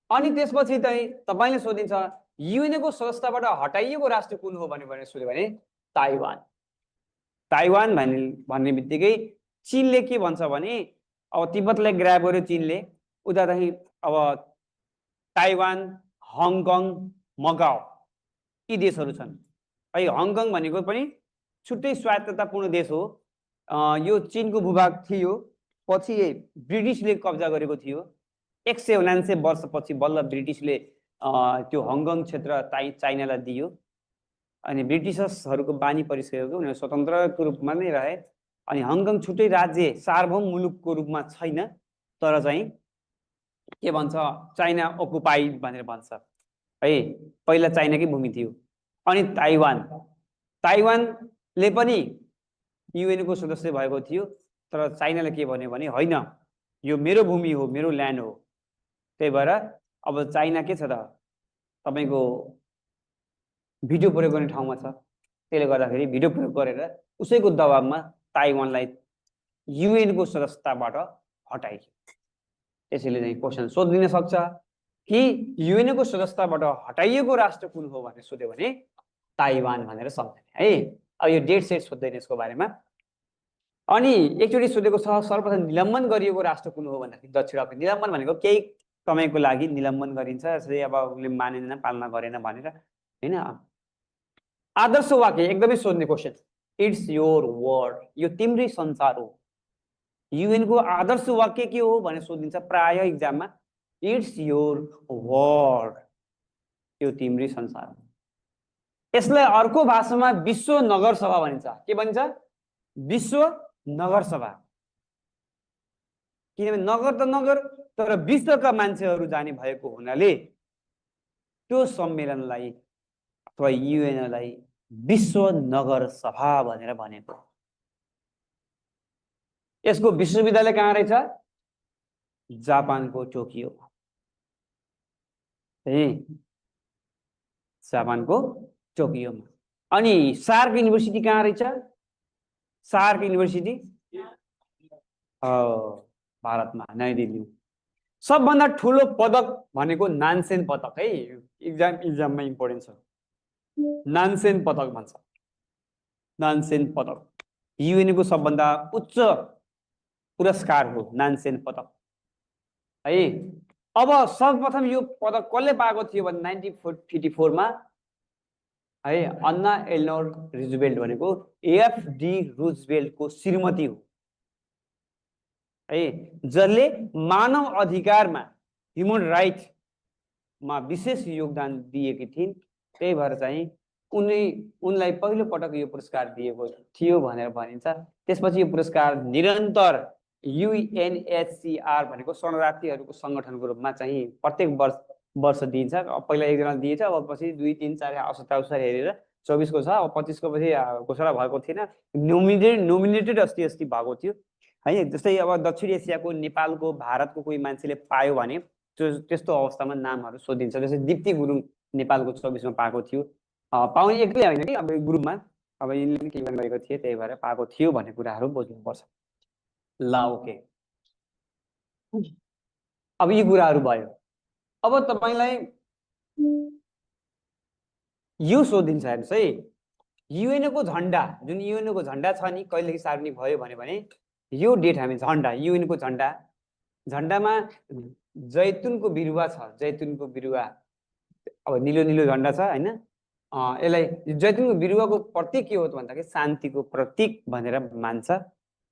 अनि त्यसपछि चाहिँ तपाईले सोधिन्छ युएनको सदस्यताबाट हटाइएको राष्ट्र कुन हो भनेर सोध्यो भने ताइवान भन्ने बित्तिकै चीनले के भन्छ भने अब तिब्बतलाई ग्राब गर्यो चीनले, उतादेखि अब ताइवान, हङकङ, मकाओ यी देशहरू छन् है। हङकङ भनेको पनि छुट्टै स्वायत्ततापूर्ण देश हो। यो चीनको भूभाग थियो, पछि ब्रिटिसले कब्जा गरेको थियो। 179 वर्षपछि बल्ल ब्रिटिसले त्यो हङकङ क्षेत्र चाइनालाई दियो। अनि ब्रिटिसर्सहरूको बानी परिसकेको, उनीहरू स्वतन्त्रको रूपमा नै रहे। अनि हङकङ छुट्टै राज्य सार्वभौम मुलुकको रूपमा छैन, तर चाहिँ के भन्छ चाइना अकुपाइड भनेर भन्छ है। पहिला चाइनाकै भूमि थियो। अनि ताइवानले पनि युएनको सदस्य भएको थियो, तर चाइनाले के भन्यो भने होइन यो मेरो भूमि हो, मेरो ल्यान्ड हो। त्यही भएर अब चाइना के छ त तपाईको भिडियो प्रयोग गर्ने ठाउँमा छ, त्यसले गर्दाखेरि भिडियो प्रयोग गरेर उसैको दबावमा ताइवानलाई युएन को सदस्यताबाट हटाइयो। त्यसैले चाहिँ क्वेसन सोधिन सक्छ कि युएन को सदस्यताबाट हटाइएको राष्ट्र कुन हो भनेर सोध्यो भने ताइवान भनेर सम्झने है। अब यो डेट सेट सोध्दैन यसको बारेमा। अनि एकचोटि सोधेको छ सर्वप्रथम निलम्बन गरिएको राष्ट्र कुन हो भन्दाखेरि दक्षिण अफ्रिका। निलम्बन भनेको केही समयको लागि निलम्बन गरिन्छ, जस्तै अब उसले मानेन पालना गरेन भनेर हैन। आदर्श वाक्य एकदमै सोध्ने क्वेसन, इट्स योर वर्ड, यो तिम्रै संसार हो। युएन को आदर्श वाक्य के हो भनेर सोधिन्छ प्राय एक्जाममा, इट्स योर वर्ड, यो तिम्रै संसार हो। यसलाई अर्को भाषामा विश्व नगर सभा भनिन्छ। के भनिन्छ? विश्व नगर सभा। किनभने नगर त नगर, तर विश्वका मान्छेहरू जाने भएको हुनाले त्यो सम्मेलनलाई अथवा युएनलाई विश्व नगर सभा भनेर भनेको। यसको विश्वविद्यालय कहाँ रहेछ? जापानको टोकियो। जापानको टोकियोमा। अनि सार्क युनिभर्सिटी कहाँ रहेछ? सार्क युनिभर्सिटी भारतमा, नयाँ दिल्ली। सबभन्दा ठुलो पदक भनेको नानसेन पदक है। एक्जाममा इम्पोर्टेन्ट छ। नानसेन पदक भन्छ। नानसेन पदक युएन को सबभन्दा उच्च पुरस्कार हो नानसेन पदक है। अब सर्वप्रथम यो पदक कसले पाएको थियो भने 1954 मा है अन्ना एलेनोर रुजवेल्ट भनेको एफडी रुजवेल्टको श्रीमती हो है, जसले मानव अधिकारमा ह्युमन राइटमा विशेष योगदान दिएकी थिइन्। त्यही भएर चाहिँ उनलाई पहिलो पटक यो पुरस्कार दिएको थियो भनेर भनिन्छ। त्यसपछि यो पुरस्कार निरन्तर युएनएचसिआर भनेको शरणार्थीहरूको सङ्गठनको रूपमा चाहिँ प्रत्येक वर्ष दिइन्छ। पहिला एकजना दिएछ, अब पछि 2, 3, 4 आवश्यकता हेरेर 24 को छ, अब 25 को पछि घोषणा भएको थिएन। नोमिनेटेड अस्ति भएको थियो है। जस्तै अब दक्षिण एसियाको नेपालको भारतको कोही मान्छेले पायो भने त्यस्तो अवस्थामा नामहरू सोधिन्छ। जस्तै दिप्ती गुरुङ नेपालको 24 मा पाएको थियो। पाउने एक्लै होइन कि, अब ग्रुपमा अब यिनले पनि केही गरेको थिए, त्यही भएर पाएको थियो भन्ने कुराहरू बुझ्नुपर्छ। ल ओके, अब यी कुराहरू भयो। अब तपाईलाई यो सोधिन्छ हेर्नुहोस् है, युएन को झन्डा, जुन युएन को झन्डा छ नि कहिलेदेखि सार्वजनिक भयो भने यो डेट हामी झन्डा, युएन को झन्डामा जैतुनको बिरुवा छ। जैतुनको बिरुवा अब निलो निलो झन्डा छ हैन। यसलाई जैतुनको बिरुवाको प्रतीक के हो त भन्दाखेरि शान्तिको प्रतीक भनेर मान्छ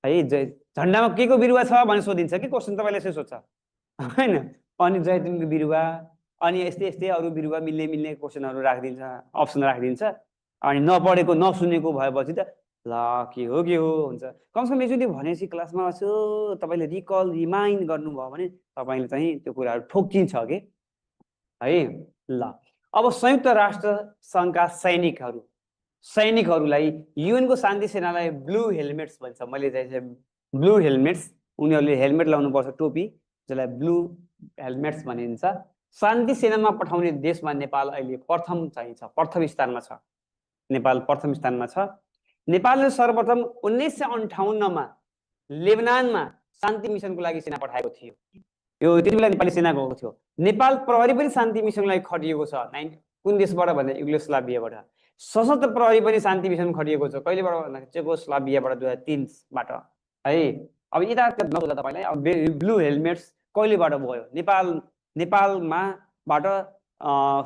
है। झन्डामा के को बिरुवा छ भनेर सोधिन्छ कि क्वेसन तपाईले यसो सोध्छ हैन। अनि जैतुनको बिरुवा अनि यस्तै अरू बिरुवा मिल्ने क्वेसनहरू राखिदिन्छ, अप्सन राखिदिन्छ। अनि नपढेको नसुनेको भएपछि त ल के हो हुन्छ। कमसेकम एकचोटि भनेपछि क्लासमा यसो तपाईले रिमाइन्ड गर्नुभयो भने तपाईले चाहिँ त्यो कुराहरू ठोकिन्छ के है। ल अब संयुक्त राष्ट्र संघका सैनिकहरूलाई युएन को शान्ति सेनालाई ब्लू हेलमेट्स भन्छ। मैले चाहिँ ब्लू हेलमेट्स, उनीहरूले हेलमेट लाउनुपर्छ, टोपी, जसलाई ब्लू हेलमेट्स भनिन्छ। शान्ति सेनामा पठाउने देशमा नेपाल अहिले प्रथम स्थानमा छ। नेपाल प्रथम स्थानमा छ। नेपालले सर्वप्रथम 1958 मा लेबनानमा शान्ति मिसनको लागि सेना पठाएको थियो। यो त्यति बेला नेपाली सेना गएको थियो। नेपाल प्रहरी पनि शान्ति मिसनको लागि खटिएको छ। कुन देशबाट भन्दा युगोस्लाभियाबाट। सशस्त्र प्रहरी पनि शान्ति मिसन खटिएको छ। कहिलेबाट भन्दा चेकोस्लोभाकियाबाट 2003 बाट है। अब यता नबुझ्दा तपाईलाई अब ब्लू हेलमेट्स कहिलेबाट भयो, नेपालमाबाट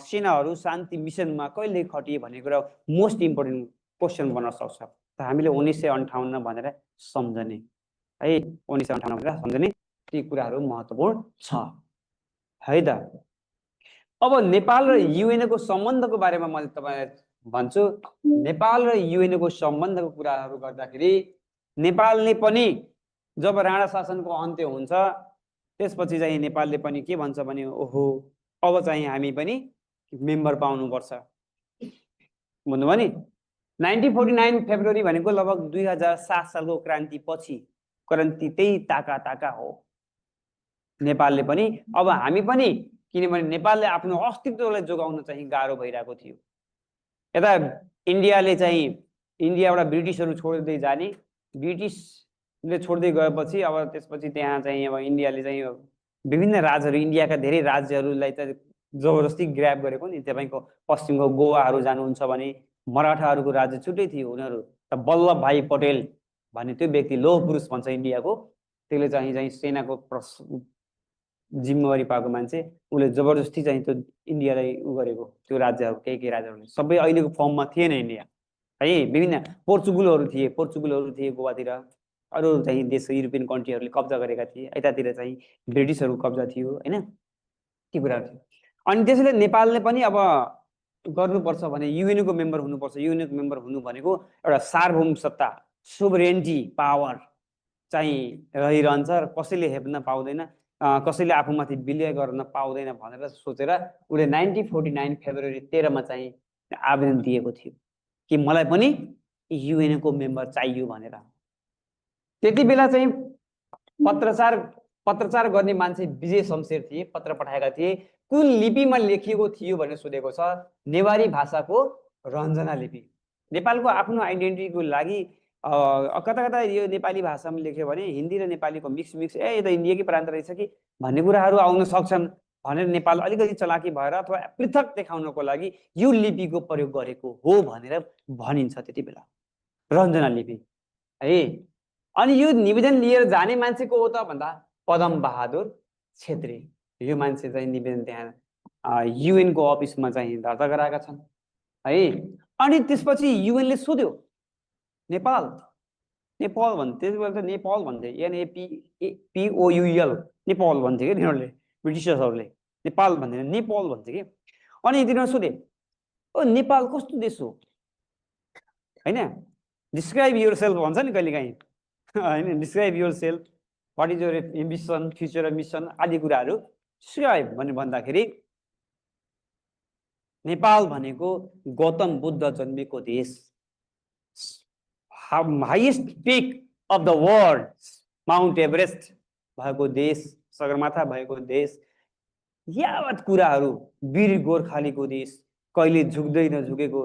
सेनाहरू शान्ति मिसनमा कहिले खटिए भन्ने कुरा मोस्ट इम्पोर्टेन्ट क्वेसन बन्न सक्छ। त हामीले 1958 भनेर सम्झने है, 1958 भनेर सम्झने, ती कुराहरू महत्त्वपूर्ण छ है त। अब नेपाल र युएन को सम्बन्धको बारेमा मैले तपाईलाई भन्छु। नेपाल र युएन को सम्बन्धको कुराहरू गर्दाखेरि नेपालले पनि जब राणा शासनको अन्त्य हुन्छ त्यसपछि चाहिँ नेपालले पनि के भन्छ भने ओहो अब चाहिँ हामी पनि मेम्बर पाउनुपर्छ भन्नुभयो नि। 1949 फेब्रुअरी भनेको लगभग 2007 सालको क्रान्ति त्यही ताका हो। नेपालले पनि अब हामी पनि किनभने नेपालले आफ्नो अस्तित्वलाई जोगाउन चाहिँ गाह्रो भइरहेको थियो। यता इन्डियाले चाहिँ इन्डियाबाट ब्रिटिसहरू छोड्दै जाने, ब्रिटिसले छोड्दै गएपछि अब त्यसपछि त्यहाँ चाहिँ अब इन्डियाले चाहिँ विभिन्न राज्यहरू, इन्डियाका धेरै राज्यहरूलाई चाहिँ जबरजस्ती ग्र्याब गरेको नि। तपाईँको पश्चिमको गोवाहरू जानुहुन्छ भने मराठाहरूको राज्य छुट्टै थियो, उनीहरू त वल्लभ भाइ पटेल भन्ने त्यो व्यक्ति लोह पुरुष भन्छ इन्डियाको, त्यसले चाहिँ सेनाको जिम्मेवारी पाएको मान्छे, उसले जबरजस्ती चाहिँ त्यो इन्डियालाई उ गरेको। त्यो राज्यहरू केही राज्यहरूले सबै अहिलेको फर्ममा थिएन इन्डिया है। विभिन्न पोर्चुगलहरू थिए गोवातिर, अरू चाहिँ देश युरोपियन कन्ट्रीहरूले कब्जा गरेका थिए, यतातिर चाहिँ ब्रिटिसहरूको कब्जा थियो होइन, ती कुराहरू थियो। अनि त्यसैले नेपालले पनि अब गर्नुपर्छ भने युएनको मेम्बर हुनुपर्छ। युएनको मेम्बर हुनु भनेको एउटा सार्वभौम सत्ता, सोभरेन्टी पावर चाहिँ रहिरहन्छ, कसैले हेप्न पाउँदैन, कसैले आफूमाथि विलय गर्न पाउँदैन भनेर सोचेर उसले 1949 फेब्रुअरी 13 चाहिँ आवेदन दिएको थियो कि मलाई पनि युएनको मेम्बर चाहियो भनेर। त्यति बेला चाहिँ पत्रचार गर्ने मान्छे विजय शमशेर थिए, पत्र पठाएका थिए। कुन लिपिमा लेखिएको थियो भनेर सोधेको छ। नेवारी भाषाको रञ्जना लिपि। नेपालको आफ्नो आइडेन्टिटीको लागि कता यो नेपाली भाषामा लेख्यो भने हिन्दी र नेपालीको मिक्स यो त इन्डियाकै प्रान्त रहेछ कि भन्ने कुराहरू आउन सक्छन् भनेर नेपाल अलिकति चलाकी भएर अथवा पृथक देखाउनको लागि यो लिपिको प्रयोग गरेको हो भनेर भनिन्छ त्यति बेला, रञ्जना लिपि है। अनि यो निवेदन लिएर जाने मान्छे को हो त भन्दा पदम बहादुर छेत्री। यो मान्छे चाहिँ निवेदन त्यहाँ युएनको अफिसमा चाहिँ दर्ता गराएका छन् है। अनि त्यसपछि युएनले सोध्यो नेपाल भन्थे, त्यति बेला त नेपाल भन्थे, NAPOUL नेपाल भन्थे कि तिनीहरूले, ब्रिटिसर्सहरूले नेपाल भन्दैन नेपाल भन्थे कि। अनि तिनीहरू सोधे ओ नेपाल कस्तो देश हो होइन, डिस्क्राइब योर सेल्फ भन्छ नि कहिलेकाहीँ होइन, describe yourself, what is your ambition, future mission आदि कुराहरू डिस्क्राइब भनेर भन्दाखेरि नेपाल भनेको गौतम बुद्ध जन्मेको देश, highest pick of the world Mount Everest भएको देश, सगरमाथा भएको देश, यावत कुराहरू, वीर गोर्खालीको देश, कहिले झुक्दै नझुकेको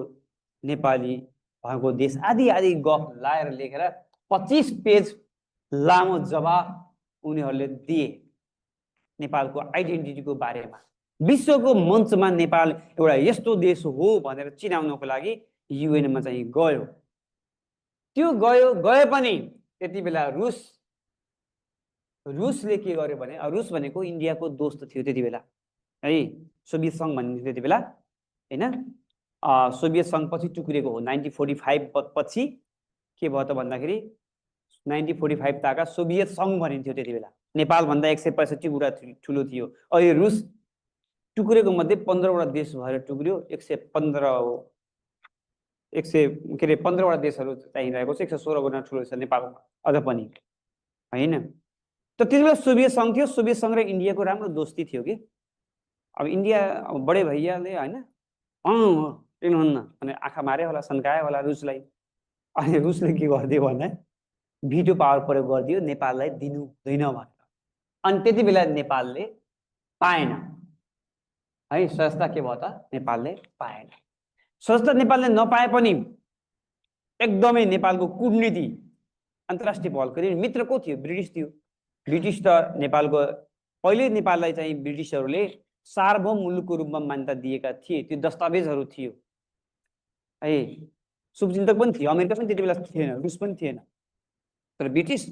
नेपाली भएको देश आदि आदि गफ लाएर लेखेर 25 पेज लामो जवाब उनीहरूले दिए नेपालको आइडेन्टिटीको बारेमा। विश्वको मञ्चमा नेपाल एउटा यस्तो देश हो भनेर चिनाउनको लागि युएनमा चाहिँ गयो। त्यो गए पनि त्यति बेला रुसले के गर्यो भने, रुस भनेको इन्डियाको दोस्त थियो त्यति बेला है, सोभियत सङ्घ भनिन्थ्यो त्यति बेला होइन। सोभियत सङ्घ पछि टुक्रिएको हो 1945 पछि। के भयो त भन्दाखेरि 1945 ताका सोभियत सङ्घ भनिन्थ्यो त्यति बेला। नेपाल भन्दा 165 कुरा ठुलो थियो। अहिले रुस टुक्रेको मध्ये 15वटा देश भएर टुक्रियो। 15वटा देशहरू चाहिँ रहेको छ, 116 गुणा ठुलो छ नेपाल अझ पनि होइन। त त्यति बेला सोभियत सङ्घ थियो, सोभियत सङ्घ र इन्डियाको राम्रो दोस्ती थियो कि। अब इन्डिया अब बडे भैयाले होइन किन्नुहुन्न भने आँखा मारे होला, सन्कायो होला रुसलाई। अनि रुसले के गरिदियो भने भिटो पावर प्रयोग गरिदियो, नेपाललाई दिनु हुँदैन भनेर। अनि त्यति बेला नेपालले पाएन है, स्वतन्त्रता के भयो त नेपालले पाएन। स्वतन्त्रता नेपालले नपाए पनि एकदमै नेपालको कूटनीति अन्तर्राष्ट्रिय पहल मित्र को थियो? ब्रिटिस थियो। ब्रिटिस त नेपालको पहिले नेपाललाई चाहिँ ब्रिटिसहरूले सार्वभौम मुलुकको रूपमा मान्यता दिएका थिए, त्यो दस्तावेजहरू थियो है। शुभचिन्तक पनि थियो, अमेरिका पनि त्यति बेला थिएन, रुस पनि थिएन। तर ब्रिटिस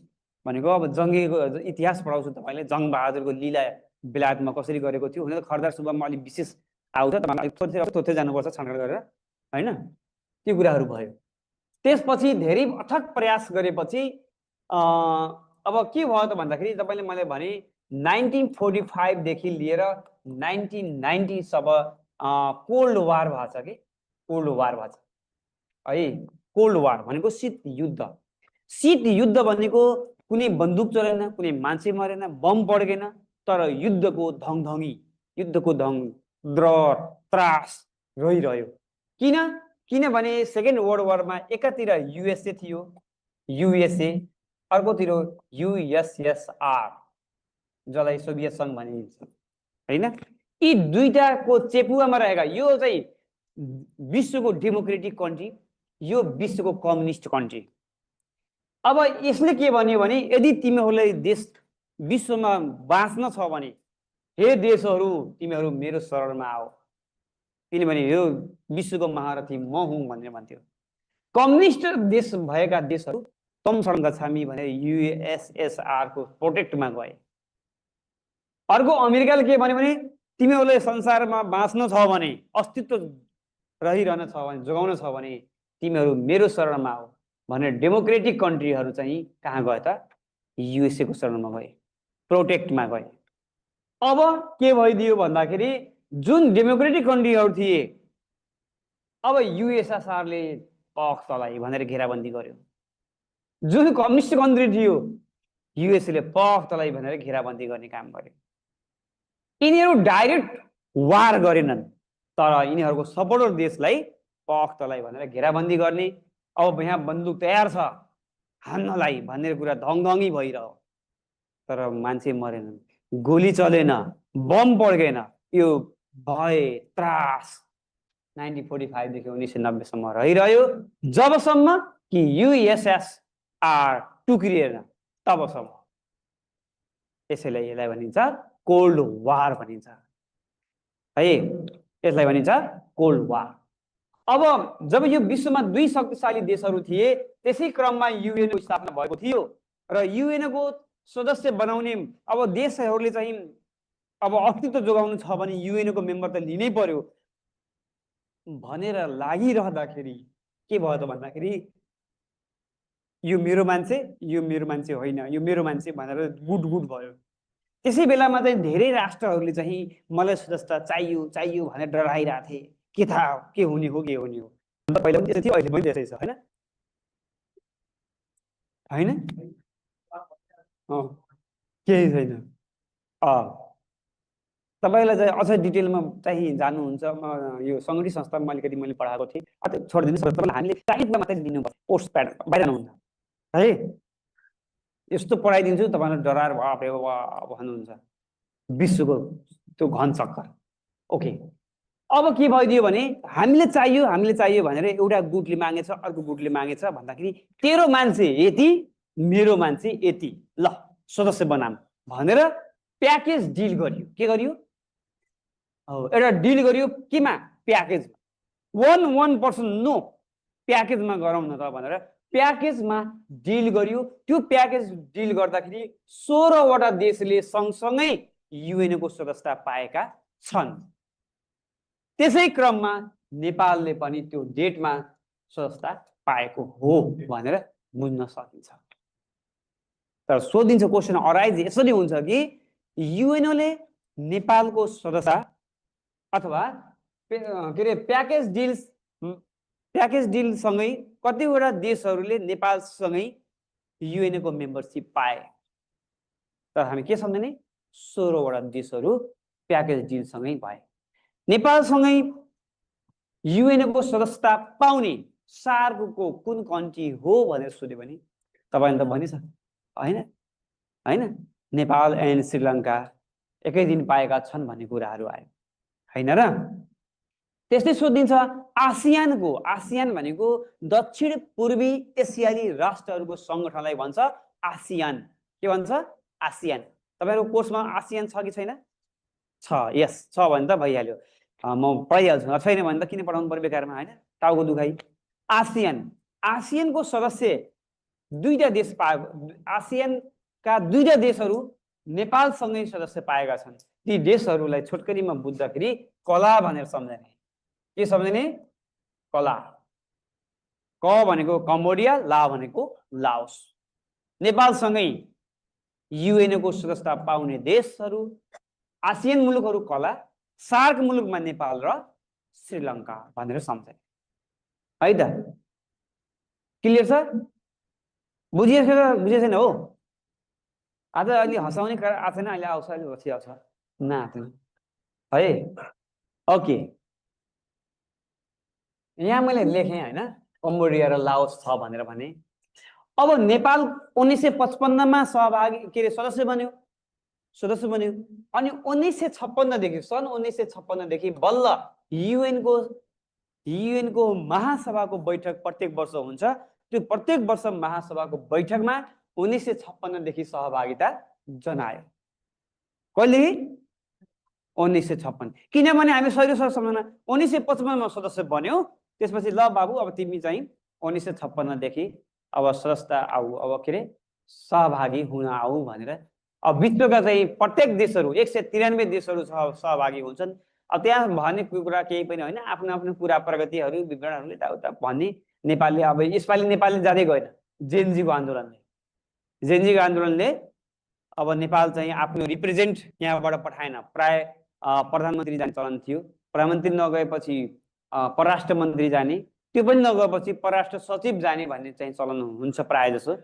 भनेको अब जङ्गीको इतिहास पढाउँछु तपाईँले, जङ्ग बहादुरको लीला बेलायतमा कसरी गरेको थियो। हुन त खरदार सुब्बामा अलिक विशेष आउँछ, तपाईँलाई थोरै जानुपर्छ छानबिन गरेर होइन, त्यो कुराहरू भयो। त्यसपछि धेरै अथक प्रयास गरेपछि अब के भयो त भन्दाखेरि तपाईँले मैले भने 1945 देखि लिएर 1990 सब कोल्ड वार भएको छ कि, कोल्ड वार भएको छ है। कोल्ड वार भनेको शीत युद्ध। शीत युद्ध भनेको कुनै बन्दुक चलेन, कुनै मान्छे मरेन, बम पड्केन, तर युद्धको धङधङी, युद्धको द्रर त्रास रहिरह्यो। किनभने सेकेन्ड वर्ल्ड वारमा एकातिर युएसए थियो, युएसए, अर्कोतिर USSR जसलाई सोभियत सङ्घ भनिन्छ होइन। यी दुईटाको चेपुवामा रहेका यो चाहिँ विश्वको डेमोक्रेटिक कन्ट्री, यो विश्वको कम्युनिस्ट कन्ट्री। अब यसले के भन्यो भने यदि तिमीहरूलाई देश विश्वमा बाँच्न छ भने हे देशहरू तिमीहरू मेरो शरणमा आओ, किनभने यो विश्वको महारथी म हुँ भनेर भन्थ्यो। कम्युनिस्ट देश भएका देशहरू तम शरण गच्छामी भनेर युएसएसआर को प्रोटेक्टमा गए। अर्को अमेरिकाले के भन्यो भने तिमीहरूले संसारमा बाँच्न छ भने, अस्तित्व रहिरहन छ भने, जोगाउन छ भने तिमीहरू मेरो शरणमा आओ भनेर डेमोक्रेटिक कन्ट्रीहरू चाहिँ कहाँ गए त? युएसए को शरणमा गए, प्रोटेक्टमा गए। अब के भइदियो भन्दाखेरि जुन डेमोक्रेटिक कन्ट्रीहरू थिए अब युएसएसआरले पख तलाई भनेर घेराबन्दी गर्यो। जुन कम्युनिस्ट कन्ट्री थियो युएसएले पख तलाई भनेर घेराबन्दी गर्ने काम गर्यो। यिनीहरू डाइरेक्ट वार गरेनन्, तर यिनीहरूको सपोर्टर देशलाई पख तलाई भनेर घेराबन्दी गर्ने, अब यहाँ बन्दुक तयार छ हान्नलाई भन्ने कुरा धङधङी भइरह्यो, तर मान्छे मरेनन्, गोली चलेन, बम पड्केन। यो भय त्रास 1945 देखि 1990 सम्म रहिरह्यो, जबसम्म कि युएसएसआर टुक्रिएन तबसम्म। यसैले यसलाई भनिन्छ कोल्ड वार भनिन्छ है, यसलाई भनिन्छ कोल्ड वार। अब जब यो विश्वमा दुई शक्तिशाली देशहरू थिए त्यसै क्रममा युएन को स्थापना भएको थियो र युएन को सदस्य बनाउने अब देशहरूले चाहिँ अब अस्तित्व जोगाउनु छ भने युएन को मेम्बर त लिनै पर्यो भनेर लागिरहँदाखेरि के भयो त भन्दाखेरि यो मेरो मान्छे, यो मेरो मान्छे होइन, यो मेरो मान्छे भनेर गुट भयो। त्यसै बेलामा चाहिँ धेरै राष्ट्रहरूले चाहिँ मलाई सदस्यता चाहियो चाहियो भनेर डराइरहेथे, के थाहा के हुने हो के हुने हो। पहिला पनि त्यसै थियो, अहिले पनि त्यसै छ हैन हैन केही छैन। तपाईलाई चाहिँ अझ डिटेलमा चाहिँ जान्नुहुन्छ, यो सङ्गठित संस्थामा अलिकति मैले पढाएको थिएँ, छोडिदिनुहोस्। तपाईँलाई हामीले टाइममा मात्रै दिनुपर्छ, पोस्ट प्याड बाहिर हुनुहुन्छ है। यस्तो पढाइदिन्छु तपाईँलाई डराएर बाप रे बाप भन्नुहुन्छ, विश्वको त्यो घन चक्कर। ओके, अब के भइदियो भने हामीले चाहियो भनेर एउटा गुटले मागेछ, अर्को गुटले मागेछ भन्दाखेरि तेरो मान्छे यति मेरो मान्छे यति, ल सदस्य बनाम भनेर प्याकेज डिल गरियो। के गरियो? एउटा डिल गरियो केमा? प्याकेज। 1% नो प्याकेजमा गरौँ न त भनेर प्याकेजमा डिल गरियो। त्यो प्याकेज डिल गर्दाखेरि 16 वटा देशले सँगसँगै युएन को सदस्यता पाएका छन्। त्यसै क्रममा नेपालले पनि त्यो डेटमा सदस्यता पाएको हो भनेर बुझ्न सकिन्छ। तर सोधिन्छ, क्वेसन अराइज यसरी हुन्छ कि युएनओले नेपालको सदस्यता अथवा के अरे प्याकेज डिल सँगै कतिवटा देशहरूले नेपालसँगै युएनओ को मेम्बरशिप पाए, तर हामी के सम्झने? 16 वटा देशहरू प्याकेज डिल सँगै भए। नेपालसँगै युएनओ को सदस्यता पाउने सार्कको कुन कन्ट्री हो भनेर सोध्यो भने तपाईले त भनिसक्नु हैन हैन नेपाल एन्ड श्रीलङ्का एकै दिन पाएका छन् भन्ने कुराहरू आयो हैन र। त्यस्तै सोधिन्छ आसियान भनेको दक्षिण पूर्वी एसियाली राष्ट्रहरूको संगठनलाई भन्छ आसियान। के भन्छ? आसियान। तपाईहरुको कोर्समा आसियान छ कि छैन? छ। यस छ भने त भइहाल्यो, म पढाइहाल्छु। छैन भने त किन पढाउनु पर्यो बेकारमा हैन, टाउको दुखाइ। आसियानको सदस्य दुईटा देश आसियानका दुईटा देशहरू नेपालसँगै सदस्य पाएका छन्। ती देशहरूलाई छोटकरीमा बुझ्दाखेरि कला भनेर सम्झने। के सम्झने? कला। क भनेको कम्बोडिया, ला भनेको लाओस। नेपालसँगै युएनओ को सदस्यता पाउने देशहरू आसियान मुलुकहरू कला, सार्क मुलुकमा नेपाल र श्रीलङ्का भनेर सम्झने है त। क्लियर छ? बुझिएको छैन? हो आज अलि हँसाउने आएन, अहिले आउँछ, अलि पछि आउँछ नआएन है। ओके, यहाँ मैले लेखेँ हैन कम्बोडिया र लाओस छ भनेर भने। अब नेपाल 1955 मा सहभागी के रे सदस्य बन्यो। सदस्य बन्यो। अनि 1956 देखि सन् 1956 देखि बल्ल युएनको महासभाको बैठक प्रत्येक वर्ष हुन्छ। त्यो प्रत्येक वर्ष महासभाको बैठकमा 1956 देखि सहभागिता जनायो। कहिले 1956। किनभने हामी सहिलो सम्झना 1955 मा सदस्य बन्यौ। त्यसपछि ल बाबु अब तिमी चाहिँ 1956 देखि अब सदस्यता आऊ, अब के रे सहभागी हुन आऊ भनेर अब विश्वका चाहिँ प्रत्येक देशहरू 193 देशहरू सहभागी हुन्छन्। अब त्यहाँ भनेको कुरा केही पनि होइन, आफ्नो आफ्नो कुरा प्रगतिहरू विवरणहरू यताउता भन्ने नेपालले अब यसपालि नेपालले जाँदै गएन। जेनजीको आन्दोलनले अब नेपाल चाहिँ आफ्नो रिप्रेजेन्ट यहाँबाट पठाएन। प्राय प्रधानमन्त्री जाने चलन थियो, प्रधानमन्त्री नगएपछि परराष्ट्र मन्त्री जाने, त्यो पनि नगएपछि परराष्ट्र सचिव जाने भन्ने चाहिँ चलन हुन्छ प्राय जसो।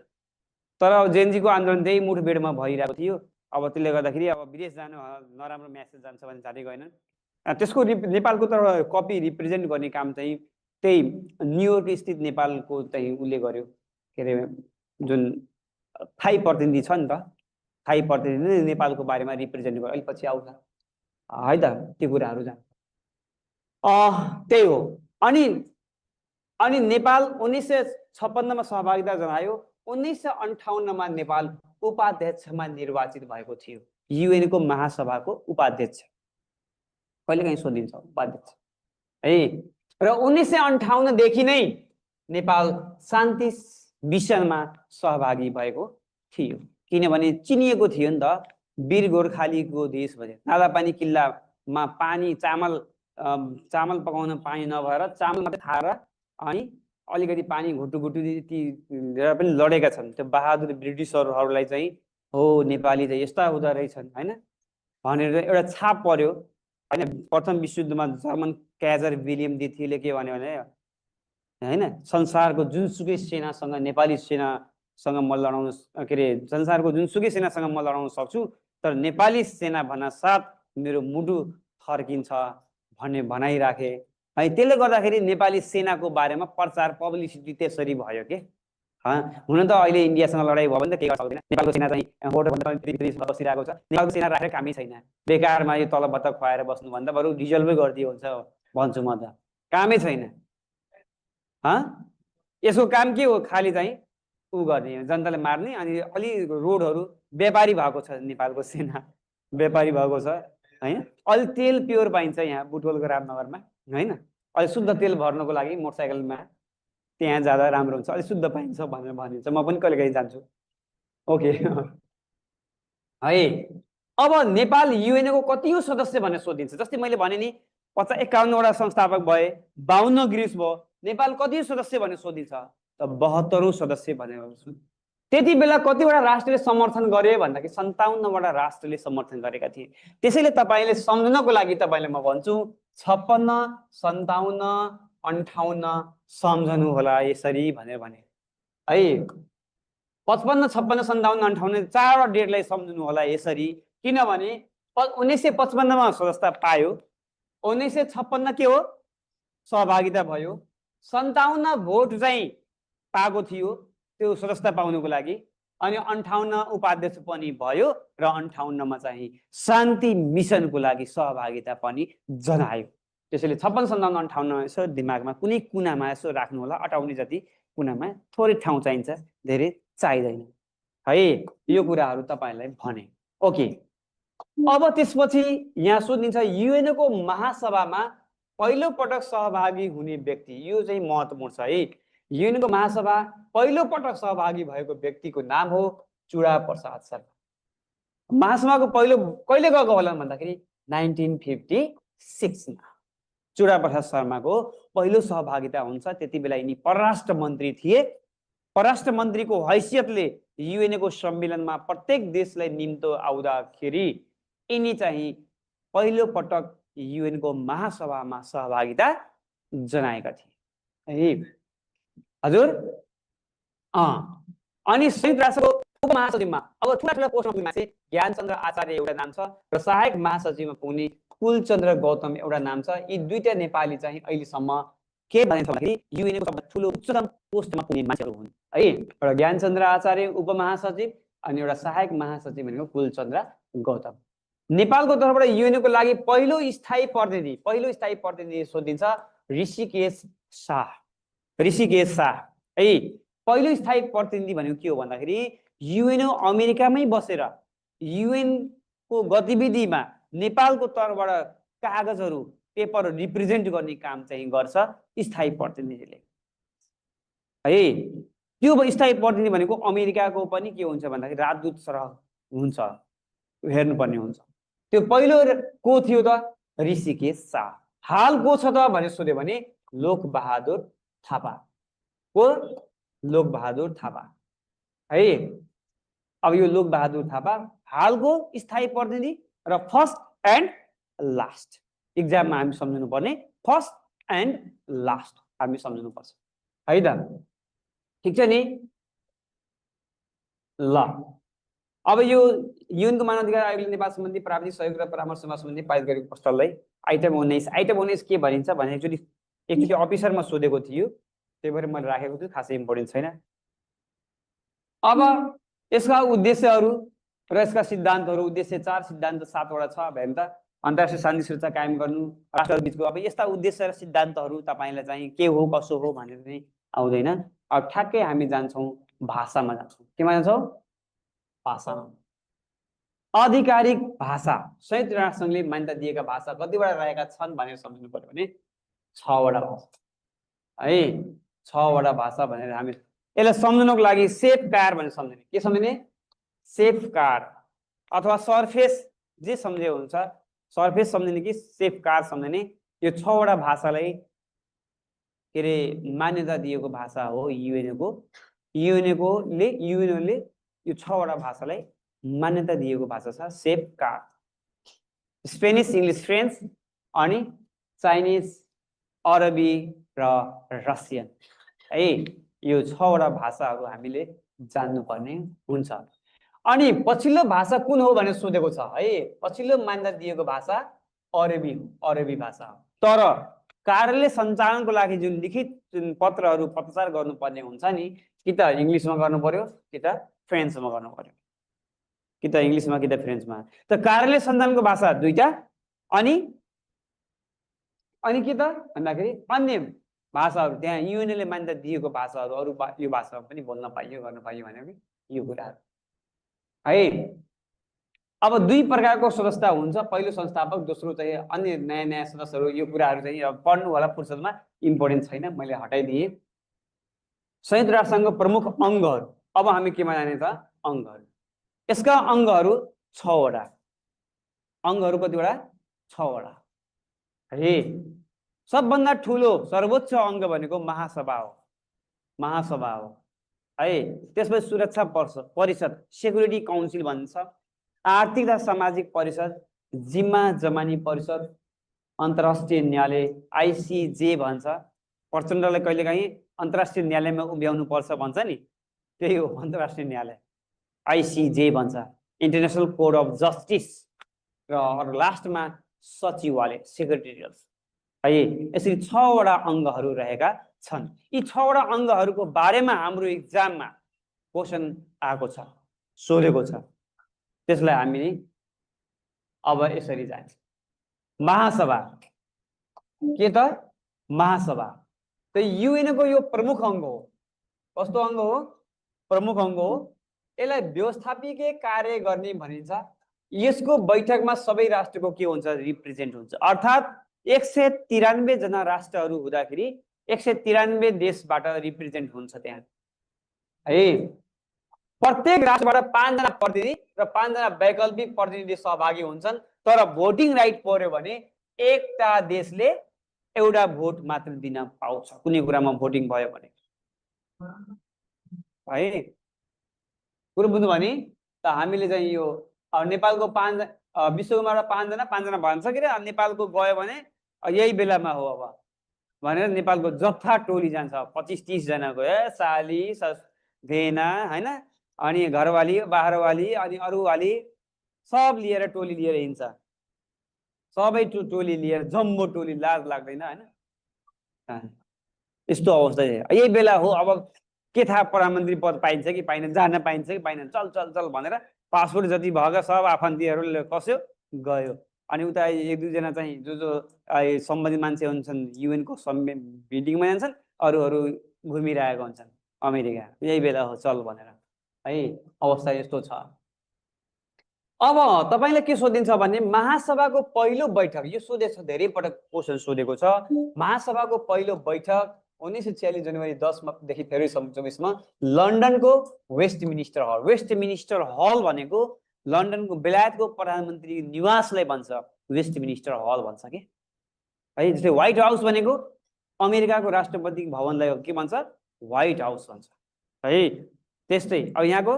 तर अब जेनजीको आन्दोलन त्यही मुठभेडमा भइरहेको थियो। अब त्यसले गर्दाखेरि अब विदेश जानु नराम्रो म्यासेज जान्छ भने जाँदै गएनन्। त्यसको नेपालको तर्फ कपी रिप्रेजेन्ट गर्ने काम चाहिँ त्यही न्युयोर्क स्थित नेपालको चाहिँ उसले गर्यो। के अरे जुन थाई प्रतिनिधि छ नि त, थाई प्रतिनिधिले नेपालको बारेमा रिप्रेजेन्ट गर्यो। अहिले पछि आउँछ है त त्यो कुराहरू जान्छ। त्यही हो। अनि नेपाल 1956 मा सहभागिता जनायो। 1958 मा नेपाल उपाध्यक्षमा निर्वाचित भएको थियो, युएनको महासभाको उपाध्यक्ष। कहिलेकाहीँ सोधिन्छ उपाध्यक्ष है। र 1958 देखि नै नेपाल शान्ति मिसनमा सहभागी भएको थियो। किनभने चिनिएको थियो नि त वीर गोर्खालीको देश भनेर। नालापानी किल्लामा पानी चामल पकाउन पानी नभएर चामल मात्रै खाएर अनि अलिकति पानी घुटुघुटु लिएर पनि लडेका छन्। त्यो बहादुर ब्रिटिसहरूलाई चाहिँ हो नेपाली चाहिँ यस्ता हुँदो रहेछन् होइन भनेर एउटा छाप पर्यो होइन। प्रथम विश्वयुद्धमा जर्मन क्याजर विलियम द्वितीयले के भन्यो भने होइन, संसारको जुनसुकै सेनासँग नेपाली सेनासँग म लडाउन के अरे संसारको जुनसुकै सेनासँग म लडाउन सक्छु, तर नेपाली सेना भन्न साथ मेरो मुटु थर्किन्छ भन्ने भनाइराखे है। त्यसले गर्दाखेरि नेपाली सेनाको बारेमा प्रचार पब्लिसिटी त्यसरी भयो के। हुन त अहिले इन्डियासँग लडाइँ भयो भने त केही गर्न सक्दैन। नेपालको सेना चाहिँ बसिरहेको छ। नेपालको सेना राखेर कामै छैन। बेकारमा यो तलब भत्ता खुवाएर बस्नुभन्दा बरु डिजल्भै गरिदियो हुन्छ भन्छु म त। कामै छैन। यसको काम के हो? खालि चाहिँ ऊ गर्ने, जनताले मार्ने। अनि अलि रोडहरू व्यापारी भएको छ नेपालको सेना, व्यापारी भएको छ होइन। अलि तेल प्योर पाइन्छ यहाँ बुटवलको रामनगरमा होइन। अलि शुद्ध तेल भर्नको लागि मोटरसाइकलमा त्यहाँ जाँदा राम्रो हुन्छ, अलिक शुद्ध पाइन्छ भनेर भनिन्छ। म पनि कहिलेकाहीँ जान्छु। ओके है। अब नेपाल युएनको कतिौँ सदस्य भनेर सोधिन्छ। जस्तै मैले भने नि 51वटा संस्थापक भए, 52 ग्रिस भयो। नेपाल कति सदस्य भनेर सोधिन्छ त 72औं सदस्य भनेर। त्यति बेला कतिवटा राष्ट्रले समर्थन गरे भन्दाखेरि 57वटा राष्ट्रले समर्थन गरेका थिए। त्यसैले तपाईँले सम्झनको लागि तपाईँले म भन्छु 56, 57, 58 सम्झनु होला यसरी भनेर भने है। 55, 56, 57, 58 चारवटा डेटलाई सम्झनु होला यसरी। किनभने 1955 मा सदस्यता पायो, 1956 के हो सहभागिता भयो, 57 भोट चाहिँ पाएको थियो त्यो सदस्यता पाउनको लागि, अनि 58 उपाध्यक्ष पनि भयो र 58 मा चाहिँ शान्ति मिसनको लागि सहभागिता पनि जनायो। त्यसैले 56, 57, 58 यसो दिमागमा कुनै कुनामा यसो राख्नु होला। अटाउने जति कुनामा थोरै ठाउँ चाहिन्छ, धेरै चाहिँदैन है। यो कुराहरू तपाईहरुलाई भने। ओके। अब त्यसपछि यहाँ सोधिन्छ युएनको महासभामा पहिलो पटक सहभागी हुने व्यक्ति। यो चाहिँ महत्त्वपूर्ण छ है। युएनको महासभा पहिलो पटक सहभागी भएको व्यक्तिको नाम हो चुडा प्रसाद शर्मा। महासभाको पहिलो कहिले गएको होला भन्दाखेरि 1956 मा चुडा प्रसाद शर्माको पहिलो सहभागिता हुन्छ। त्यति बेला यिनी परराष्ट्र मन्त्री थिए। परराष्ट्र मन्त्रीको हैसियतले युएनको सम्मेलनमा प्रत्येक देशलाई निम्तो आउँदाखेरि यिनी चाहिँ पहिलो पटक युएनको महासभामा सहभागिता जनाएका थिए है। हजुर अनि संयुक्त राष्ट्रको उपमहासचिवमा अब ठुला पोस्टमा पुग्ने मान्छे ज्ञानचन्द्र आचार्य एउटा नाम छ र सहायक महासचिवमा पुग्ने कुलचन्द्र गौतम एउटा नाम छ। यी दुईटा नेपाली चाहिँ अहिलेसम्म के भनिन्छ भन्दाखेरि युएनको सबभन्दा ठुलो उच्चतम पोस्टमा पुग्ने मान्छेहरू हुन् है। एउटा ज्ञानचन्द्र आचार्य उपमहासचिव अनि एउटा सहायक महासचिव भनेको कुलचन्द्र गौतम। नेपालको तर्फबाट युएनओ को लागि पहिलो स्थायी प्रतिनिधि सोधिन्छ ऋषिकेश शाह। ऋषिकेश शाह है पहिलो स्थायी प्रतिनिधि भनेको के हो भन्दाखेरि युएनओ अमेरिकामै बसेर युएन को गतिविधिमा नेपालको तर्फबाट कागजहरू पेपर रिप्रेजेन्ट गर्ने काम चाहिँ गर्छ स्थायी प्रतिनिधिले है। त्यो स्थायी प्रतिनिधि भनेको अमेरिकाको पनि के हुन्छ भन्दाखेरि राजदूत सरह हुन्छ, हेर्नुपर्ने हुन्छ। त्यो पहिलो को थियो त ऋषिकेश शाह। हाल को छ त भनेर सोध्यो भने लोकबहादुर थापा को लोकबहादुर थापा है। अब यो लोकबहादुर थापा हालको स्थायी प्रतिनिधि र फर्स्ट एन्ड लास्ट एक्जाममा हामी सम्झनु पर्ने फर्स्ट एन्ड लास्ट हामी सम्झनु पर्छ है त। ठीक छ नि ल। अब यो युएनको मानवाधिकार आयोगले नेपाल सम्बन्धी प्राविधिक सहयोग र परामर्श सेवा सम्बन्धी पारित गरेको प्रस्तावलाई आइटम 19 के भनिन्छ भने एकचोटि अफिसरमा सोधेको थियो, त्यही भएर मैले राखेको छु, खासै इम्पोर्टेन्ट छैन। अब यसका उद्देश्यहरू र यसका सिद्धान्तहरू, उद्देश्य 4 सिद्धान्त 7 वटा छ भने त अन्तर्राष्ट्रिय शान्ति सुरक्षा कायम गर्नु राष्ट्रबिचको। अब यस्ता उद्देश्य र सिद्धान्तहरू तपाईलाई चाहिँ के हो कसो हो भनेर चाहिँ आउँदैन। अब ठ्याक्कै हामी जान्छौँ भाषामा जान्छौँ। केमा जान्छौँ? भाषामा। आधिकारिक भाषा संयुक्त राष्ट्रसङ्घले मान्यता दिएका भाषा कतिवटा रहेका छन् भनेर सम्झनु पर्यो भने 6 वटा भाषा है। 6 वटा भाषा भनेर हामी यसलाई सम्झनुको लागि सेफगार्ड भनेर सम्झिने। के सम्झिने? सेफगार्ड अथवा सरफेस जे सम्झे हुन्छ, सरफेस सम्झिने कि सेफगार्ड सम्झिने। यो 6 वटा भाषालाई के रे मान्यता दिएको भाषा हो युएनओ ले यो 6 वटा भाषालाई मान्यता दिएको भाषा छ सेफगार्ड। स्पेनिस, इङ्ग्लिस, फ्रेन्च अनि चाइनिज, अरबी र रसियन है। यो 6 वटा भाषाहरू हामीले जान्नुपर्ने हुन्छ। अनि पछिल्लो भाषा कुन हो भनेर सोधेको छ है। पछिल्लो मान्यता दिएको भाषा अरबी भाषा हो। तर कार्यालय सञ्चालनको लागि जुन लिखित पत्रहरू पत्राचार गर्नुपर्ने हुन्छ नि, कि त इङ्ग्लिसमा गर्नु पर्यो कि त फ्रेन्चमा गर्नु पर्यो, कि त इङ्ग्लिसमा कि त फ्रेन्चमा। त कार्यालय सञ्चालनको भाषा दुईटा अनि के त भन्दाखेरि अन्य भाषाहरू त्यहाँ युएनओले मान्यता दिएको भाषाहरू अरू यो भाषामा पनि बोल्न पाइयो गर्न पाइयो भनेको यो कुराहरू है। अब 2 प्रकारको सदस्यता हुन्छ, पहिलो संस्थापक, दोस्रो चाहिँ अन्य नयाँ सदस्यहरू। यो कुराहरू चाहिँ अब पढ्नु होला फुर्सदमा, इम्पोर्टेन्ट छैन, मैले हटाइदिएँ। संयुक्त राष्ट्रसङ्घको प्रमुख अङ्गहरू। अब हामी केमा जाने त? अङ्गहरू। यसका अङ्गहरू 6 वटा। अङ्गहरू कतिवटा? 6 वटा है। सबभन्दा ठुलो सर्वोच्च अङ्ग भनेको महासभा हो है। त्यसपछि सुरक्षा परिषद, सेक्युरिटी काउन्सिल भन्छ, आर्थिक तथा सामाजिक परिषद, जिम्मा जमानी परिषद, अन्तर्राष्ट्रिय न्यायालय आइसिजे भन्छ। प्रचण्डलाई कहिलेकाहीँ अन्तर्राष्ट्रिय न्यायालयमा उभ्याउनु पर्छ भन्छ नि, त्यही हो अन्तर्राष्ट्रिय न्यायालय आइसिजे भन्छ, इन्टरनेसनल कोर्ट अफ जस्टिस। र लास्टमा सचिवालय सेक्रेटेरियट है। यसरी 6 वटा अङ्गहरू रहेका छन्। यी 6 वटा अङ्गहरूको बारेमा हाम्रो एक्जाममा क्वेसन आएको छ, सोधेको छ। त्यसलाई हामीले अब यसरी जान्छ। महासभा के त? महासभा त युएनओको यो प्रमुख अङ्ग हो। कस्तो अङ्ग हो? प्रमुख अङ्ग हो। यसलाई व्यवस्थापकीय कार्य गर्ने भनिन्छ। यसको बैठकमा सबै राष्ट्रको के हुन्छ? रिप्रेजेन्ट हुन्छ। अर्थात् 193 जना राष्ट्रहरू हुँदाखेरि 193 देशबाट रिप्रेजेन्ट हुन्छ त्यहाँ है। प्रत्येक राष्ट्रबाट 5 जना प्रतिनिधि र 5 जना वैकल्पिक प्रतिनिधि सहभागी हुन्छन्। तर भोटिङ राइट पर्यो भने एउटा देशले एउटा भोट मात्र दिन पाउँछ कुनै कुरामा भोटिङ भयो भने है। कुरो बुझ्नु भने त हामीले चाहिँ यो नेपालको 5 विश्वकोबाट 5 जना भन्छ कि नेपालको गयो भने यही बेलामा हो अब भनेर नेपालको जत्था टोली जान्छ। 25-30 जना गयो, साली भेना हैन, अनि घरवाली बाह्रवाली अनि अरूवाली सब लिएर टोली लिएर हिँड्छ। सबै टोली लिएर जम्बो टोली, लाज लाग्दैन हैन? यस्तो अवस्था यही बेला हो। अब के थाहा प्रधानमन्त्री पद पाइन्छ कि पाइन, जान पाइन्छ कि पाइन, चल चल चल भनेर पासपोर्ट जति भएका सब आफन्तीहरूले कसो गयो। अनि उता एक दुईजना चाहिँ जो सम्बन्धित मान्छे हुन्छन् युएनको मिटिङमा जान्छन्, अरू घुमिरहेका हुन्छन् अमेरिका। यही बेला हो चल भनेर है, अवस्था यस्तो छ। अब तपाईलाई के सोधिन्छ भने महासभाको पहिलो बैठक, यो सोधेछ, धेरै पटक क्वेसन सोधेको छ। महासभाको पहिलो बैठक 1946 जनवरी 10 देखि फेब्रुअरी 24 मा लन्डनको वेस्टमिनिस्टर हल। वेस्टमिनिस्टर हल भनेको लन्डनको बेलायतको प्रधानमन्त्री निवासलाई भन्छ वेस्टमिनिस्टर हल भन्छ के है। जस्तै व्हाइट हाउस भनेको अमेरिकाको राष्ट्रपति भवनलाई के भन्छ, व्हाइट हाउस भन्छ है। त्यस्तै अब यहाँको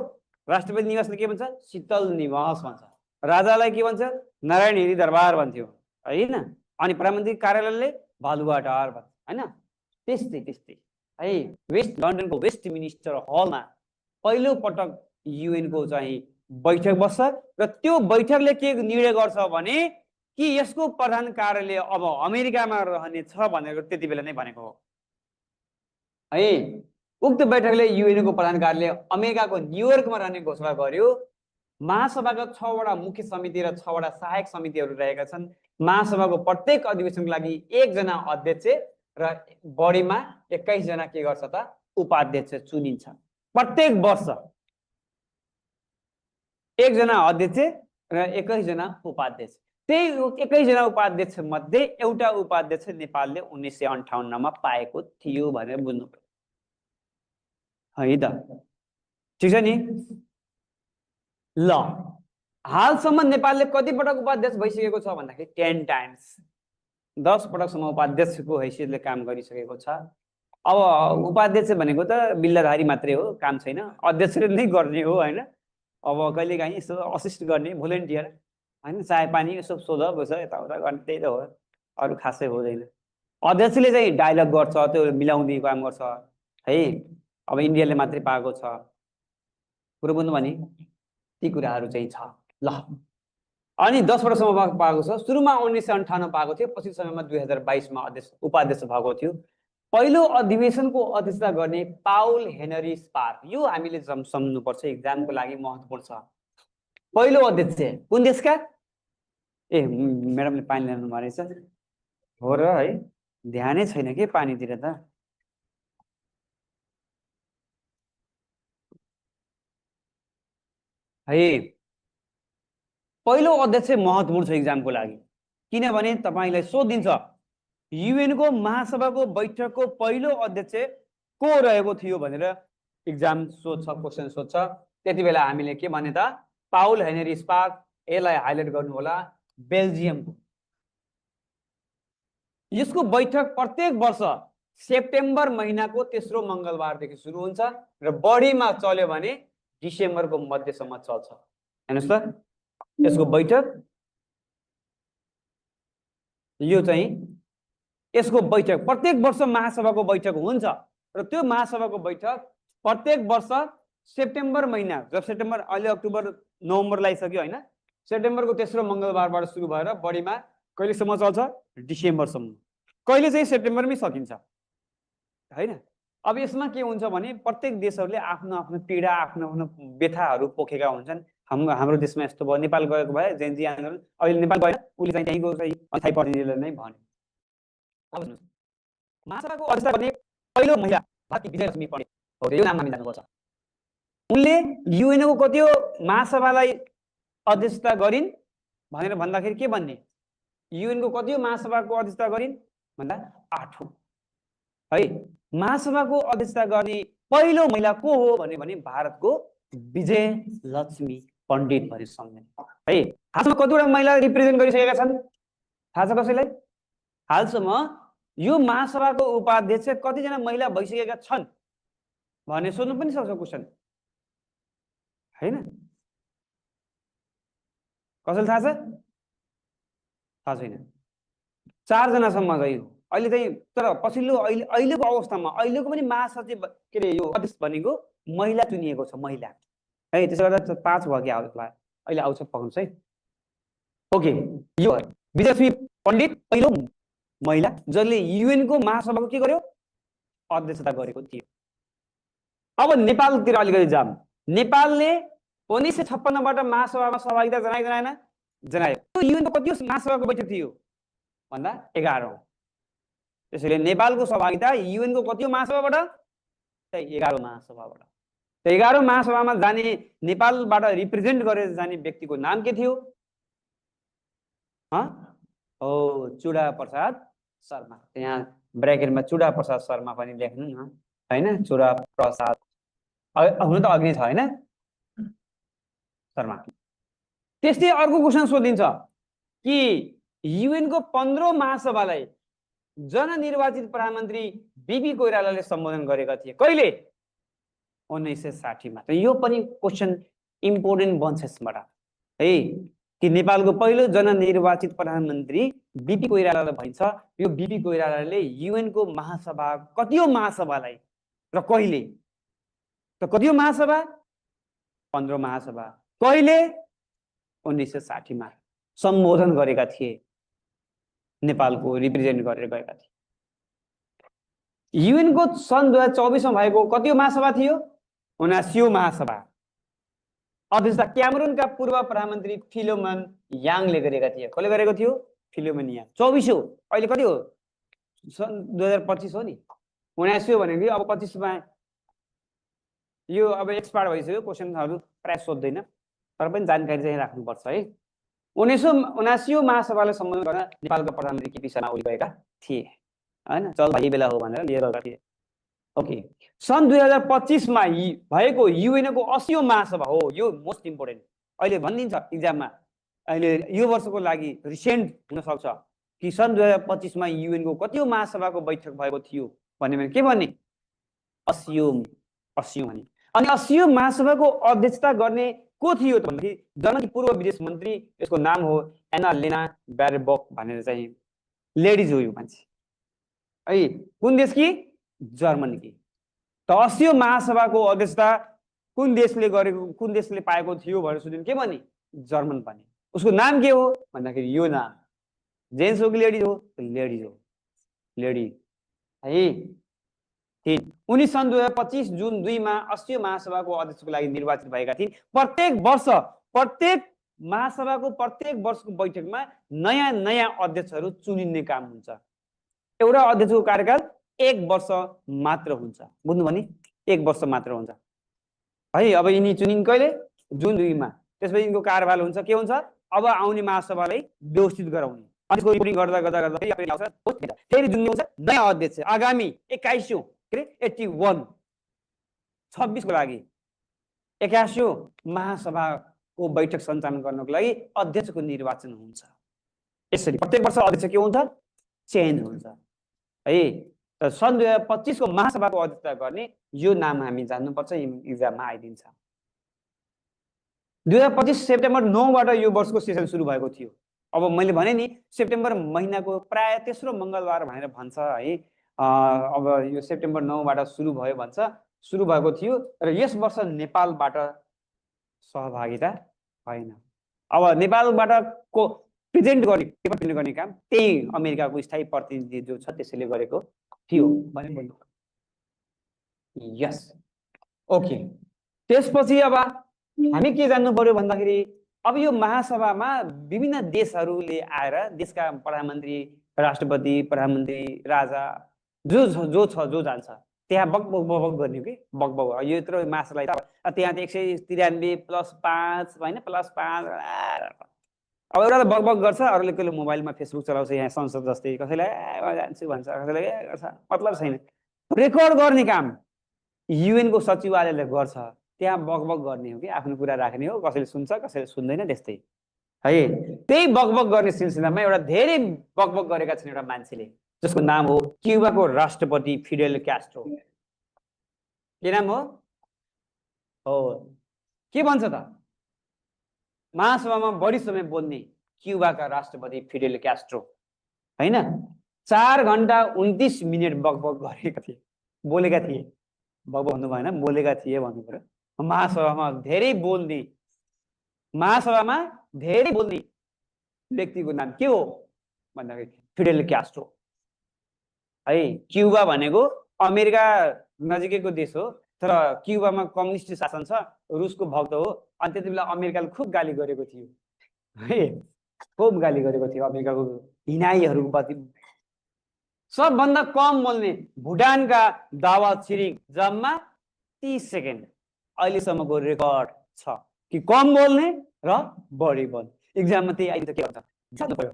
राष्ट्रपति निवासले के भन्छ, शीतल निवास भन्छ। राजालाई के भन्छ, नारायण हेरी दरबार भन्थ्यो हैन। अनि प्रधानमन्त्री कार्यालयले बालुवाटार भन्छ हैन। त्यस्तै है, लन्डनको वेस्टमिनिस्टर हलमा पहिलो पटक युएनको चाहिँ बैठक बस्छ र त्यो बैठकले के निर्णय गर्छ भने कि यसको प्रधान कार्यालय अब अमेरिकामा रहने छ भनेर त्यति बेला नै भनेको हो है। उक्त बैठकले युएनको प्रधान कार्यालय अमेरिकाको न्युयोर्कमा रहने घोषणा गर्यो। महासभाका 6 वटा मुख्य समिति र 6 वटा सहायक समितिहरू रहेका छन्। महासभाको प्रत्येक अधिवेशनको लागि 1 जना अध्यक्ष र बढीमा 21 जना के गर्छ त, उपाध्यक्ष चुनिन्छ। प्रत्येक वर्ष 1 जना अध्यक्ष र 21 जना उपाध्यक्ष। त्यही 21 जना उपाध्यक्ष मध्ये एउटा उपाध्यक्ष नेपालले 1958 मा पाएको थियो भनेर बुझ्नु पर्यो है त। ठीक छ नि। ल हालसम्म नेपालले कति पटक उपाध्यक्ष भइसकेको छ भन्दाखेरि 10 टाइम्स, 10 पटकसम्म उपाध्यक्षको हैसियतले काम गरिसकेको छ। अब उपाध्यक्ष भनेको त बिल्लाधारी मात्रै हो, काम छैन, अध्यक्षले नै गर्ने हो हैन। अब कहिलेकाहीँ यसो असिस्ट गर्ने भोलिन्टियर हैन, चाय पानी यसो सोध बस यताउता गर्ने, त्यही त हो, अरू खासै हुँदैन। अध्यक्षले चाहिँ डायलग गर्छ, त्यो मिलाउने काम गर्छ है। अब इन्डियाले मात्रै पाएको छ, कुरो बुझ्नु भने ती कुराहरू चाहिँ छ। ल अनि 10 वर्षसम्म पाएको छ। सुरुमा 1958 पाएको थियो, पछि समयमा 2022 मा उपाध्यक्ष भएको थियो। पहिलो अधिवेशनको अध्यक्षता गर्ने पाउल हेनरी स्पार्क। यो हामीले सम्झ्नुपर्छ, एक्जामको लागि महत्त्वपूर्ण छ। पहिलो अध्यक्ष कुन देशका? ए म्याडमले पानी ल्याउनु भनेछ हो र है, ध्यानै छैन के पानीतिर त। है पहिलो अध्यक्ष महत्त्वपूर्ण छ एक्जामको लागि, किनभने तपाईलाई सोधिन्छ युएनको महासभाको बैठकको पहिलो अध्यक्ष को रहेको थियो भनेर एक्जाम सोध्छ, क्वेसन सोध्छ। त्यति बेला हामीले के भने त, पाउल हेनरी स्पार्क। यसलाई हाइलाइट गर्नु होला, बेल्जियमको। यसको बैठक प्रत्येक वर्ष सेप्टेम्बर महिनाको तेस्रो मङ्गलबारदेखि सुरु हुन्छ र बढीमा चल्यो भने डिसेम्बरको मध्यसम्म चल्छ। हेर्नुस् त, यसको बैठक यो चाहिँ यसको बैठक प्रत्येक वर्ष महासभाको बैठक हुन्छ र त्यो महासभाको बैठक प्रत्येक वर्ष सेप्टेम्बर महिना, जब सेप्टेम्बर अहिले अक्टोबर नोभेम्बर लागिसक्यो हैन, सेप्टेम्बरको तेस्रो मङ्गलबारबाट सुरु भएर बढीमा कहिलेसम्म चल्छ, डिसेम्बरसम्म। कहिले चाहिँ सेप्टेम्बरमै सकिन्छ हैन। अब यसमा के हुन्छ भने प्रत्येक देशहरूले आफ्नो आफ्नो पीडा, आफ्नो आफ्नो व्यथाहरू पोखेका हुन्छन्। हाम्रो देशमा यस्तो भयो, नेपाल गएको भए जेनजी आन्दोलन, अहिले नेपाल गएन, उसले चाहिँ त्यहीँको चाहिँ अस्थायी प्रतिनिधिले नै भन्यो। अब महासभाको अध्यक्षता गर्ने पहिलो महिला भारती विजयलक्ष्मी पण्डित हो, यो नाम हामी जान्नुपर्छ। उनले युएनको कति हो महासभालाई अध्यक्षता गरिन् भनेर भन्दाखेरि के भन्ने, युएनको कति हो महासभाको अध्यक्षता गरिन् भन्दा 8औं है। महासभाको अध्यक्षता गर्ने पहिलो महिला को हो भने भारतको विजयलक्ष्मी पण्डित भनेर सम्झने है। हालसम्म कतिवटा महिला रिप्रेजेन्ट गरिसकेका छन् थाहा छ कसैलाई? हालसम्म यो महासभाको उपाध्यक्ष कतिजना महिला भइसकेका छन् भने सोध्नु पनि सक्छ क्वेसन हैन। कसैलाई थाहा छ? थाहा छैन। 4 जनासम्म चाहिँ अहिले चाहिँ, तर पछिल्लो अहिलेको अवस्थामा अहिलेको पनि महासचिव के अरे यो अध्यक्ष भनेको महिला चुनिएको छ, महिला है। त्यसो गर्दा 5 भयो कि अहिले आउँछ, पकाउँछ है। ओके, यो विजयलक्ष्मी पण्डित पहिलो महिला जसले युएनको महासभाको के गर्यो, अध्यक्षता गरेको थियो। अब नेपालतिर अलिकति जाम। नेपालले 1956बाट महासभामा सहभागिता जनायो जनाएन? जनायो। युएनको कति महासभाको बैठक थियो भन्दा 11औं। त्यसैले नेपालको सहभागिता युएनको कति महासभाबाट? 11औं महासभाबाट। 11औं महासभामा जाने नेपालबाट रिप्रेजेन्ट गरेर जाने व्यक्तिको नाम के थियो? चुडा प्रसाद शर्मा। त्यहाँ ब्र्याकेटमा चुडा प्रसाद शर्मा पनि लेख्नु न, हैन? चुडा प्रसाद हुन त अघि छ, हैन? शर्मा। त्यस्तै अर्को क्वेशन सोधिन्छ कि युएनको 15औं महासभालाई जननिर्वाचित प्रधानमन्त्री बीपी कोइरालाले सम्बोधन गरेका थिए। कहिले? 1960 मा। यो पनि क्वेशन इम्पोर्टेन्ट बन्छ यसबाट है, कि नेपालको पहिलो जननिर्वाचित प्रधानमन्त्री बीपी कोइरालालाई भन्छ। यो बीपी कोइरालाले युएनको महासभा कतिऔं महासभालाई र कहिले? त कतिऔं महासभा? 15औं महासभा। कहिले? 1960 मा सम्बोधन गरेका थिए, नेपालको रिप्रेजेन्ट गरेर गएका थिए। युएनको सन् 2024 मा भएको कतिऔं महासभा थियो? 79औं महासभा। अध्यक्षता क्यामेरुनका पूर्व प्रधानमन्त्री फिलोमन याङले गरेका थिए। कसले गरेको थियो? फिलोमन याङ। 24औं। अहिले कति हो? सन् 2025 हो नि। 79 भनेको अब 25 मा यो अब एक्सपायर भइसक्यो। क्वेशनहरु प्राय सोध्दैन, तर पनि जानकारी चाहिँ राख्नुपर्छ है। 1979औं महासभालाई सम्बोधन गर्न नेपालका प्रधानमन्त्री केपी शर्मा ओली गएका थिए, हैन? चल भाइ बेला हो भनेर लिएर गएका थिए। ओके। सन् 2025 मा भएको युएनको 80औं महासभा हो। यो मोस्ट इम्पोर्टेन्ट। अहिले भनिदिन्छ एक्जाममा, अहिले यो वर्षको लागि रिसेन्ट हुन सक्छ कि सन् 2025 मा युएनको कतिऔं महासभाको बैठक भएको थियो भन्ने के भन्ने? 80औं भने। अनि 80औं महासभाको अध्यक्षता गर्ने को थियो त भन्दाखेरि जर्मनी पूर्व विदेश मन्त्री, यसको नाम हो एना लेना ब्यारबक भनेर चाहिँ लेडिज हो यो मान्छे है। कुन देश की? जर्मनी की। त 80औं महासभाको अध्यक्षता कुन देशले गरेको, कुन देशले पाएको थियो भनेर सोधिनु के भन्ने? जर्मन भन्ने। उसको नाम के हो भन्दाखेरि यो नाम जेन्स हो कि लेडिज हो? लेडिज हो, लेडी है। उनी सन् 2025 जुन 2 मा 80औं महासभाको अध्यक्षको लागि निर्वाचित भएका थिए। प्रत्येक महासभाको प्रत्येक वर्षको बैठकमा नयाँ नयाँ अध्यक्षहरू चुनिने काम हुन्छ। एउटा अध्यक्षको कार्यकाल 1 वर्ष मात्र हुन्छ। बुझ्नु भने 1 वर्ष मात्र हुन्छ है। अब यिनी चुनिन् कहिले? जुन 2 मा। त्यसपछि यिनको कार्यकाल हुन्छ के हुन्छ? अब आउने महासभालाई व्यवस्थित गराउने। अनि यसको रिपोर्टिङ गर्दा गर्दा गर्दा फेरि आउँछ, फेरि जुन हुन्छ नयाँ अध्यक्ष। आगामी 21औं 81 26 को लागि 81औं महासभाको बैठक सञ्चालन गर्नको लागि अध्यक्षको निर्वाचन हुन्छ। यसरी प्रत्येक वर्ष अध्यक्ष के हुन्छ? चेन्ज हुन्छ है। त सन् 2025 को महासभाको अध्यक्षता गर्ने यो नाम हामी जान्नुपर्छ, इक्जाममा आइदिन्छ। 2025 सेप्टेम्बर 9 बाट यो वर्षको सेसन सुरु भएको थियो। अब मैले भने नि सेप्टेम्बर महिनाको प्राय तेस्रो मंगलबार भनेर भन्छ है। अब यो सेप्टेम्बर 9 बाट सुरु भयो भन्छ, सुरु भएको थियो र यस वर्ष नेपालबाट सहभागिता भएन। अब नेपालबाट को प्रेजेन्ट गर्ने, पेपर प्रिन्ट गर्ने काम त्यही अमेरिकाको स्थायी प्रतिनिधि जो छ त्यसैले गरेको थियो भने भन्नु। यस, ओके। त्यसपछि अब हामी के जान्नु पर्यो भन्दाखेरि अब यो महासभामा विभिन्न देशहरूले आएर देशका प्रधानमन्त्री, राष्ट्रपति, प्रधानमन्त्री, राजा जो जान्छ त्यहाँ बकबक गर्ने के बकबक। यो यत्रो महासभालाई त्यहाँ 193 + 5 हैन +5। अब एउटा बकबक गर्छ, अरूले कहिले मोबाइलमा फेसबुक चलाउँछ, यहाँ संसद जस्तै कसैलाई जान्छु भन्छ, कसैलाई गर्छ, मतलब छैन। रेकर्ड गर्ने काम युएनको सचिवालयले गर्छ, त्यहाँ बकबक गर्ने हो कि आफ्नो कुरा राख्ने हो, कसैले सुन्छ कसैले सुन्दैन त्यस्तै है। त्यही बकबक गर्ने सिलसिलामा एउटा धेरै बकबक गरेका छन् एउटा मान्छेले, जसको नाम हो क्युबाको राष्ट्रपति फिडेल क्यास्ट्रो। के नाम हो? के भन्छ त? महासभामा बढी समय बोल्ने क्युबाका राष्ट्रपति फिडेल क्यास्ट्रो हैन, 4 घण्टा 29 मिनेट बकबक गरेका थिए, बोलेका थिए। बकबक भन्नु भएन, बोलेका थिए भन्नु पर्यो। महासभामा धेरै बोल्ने व्यक्तिको नाम के हो भन्दाखेरि फिडेल क्यास्ट्रो है। क्युबा भनेको अमेरिका नजिकैको देश हो तर क्युबामा कम्युनिस्ट शासन छ, रुसको भक्त हो, अनि त्यति बेला अमेरिकाले खुब गाली गरेको थियो है, खुब गाली गरेको थियो अमेरिकाको हिनाइहरूको प्रति। सबभन्दा कम बोल्ने भुटानका दावा छिरिङ जम्मा 30 सेकेन्ड अहिलेसम्मको रेकर्ड छ कि कम बोल्ने र बढी बोल्ने। इक्जाममा त्यही अहिले त के गर्छ, जानु पर्यो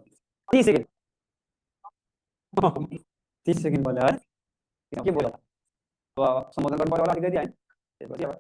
30 सेकेन्ड 30 सेकेन्ड बोल्यो है, के बोल्यो अब सम्बोधन गर्नु पर्यो होला अलिकति हैन, त्यसपछि अब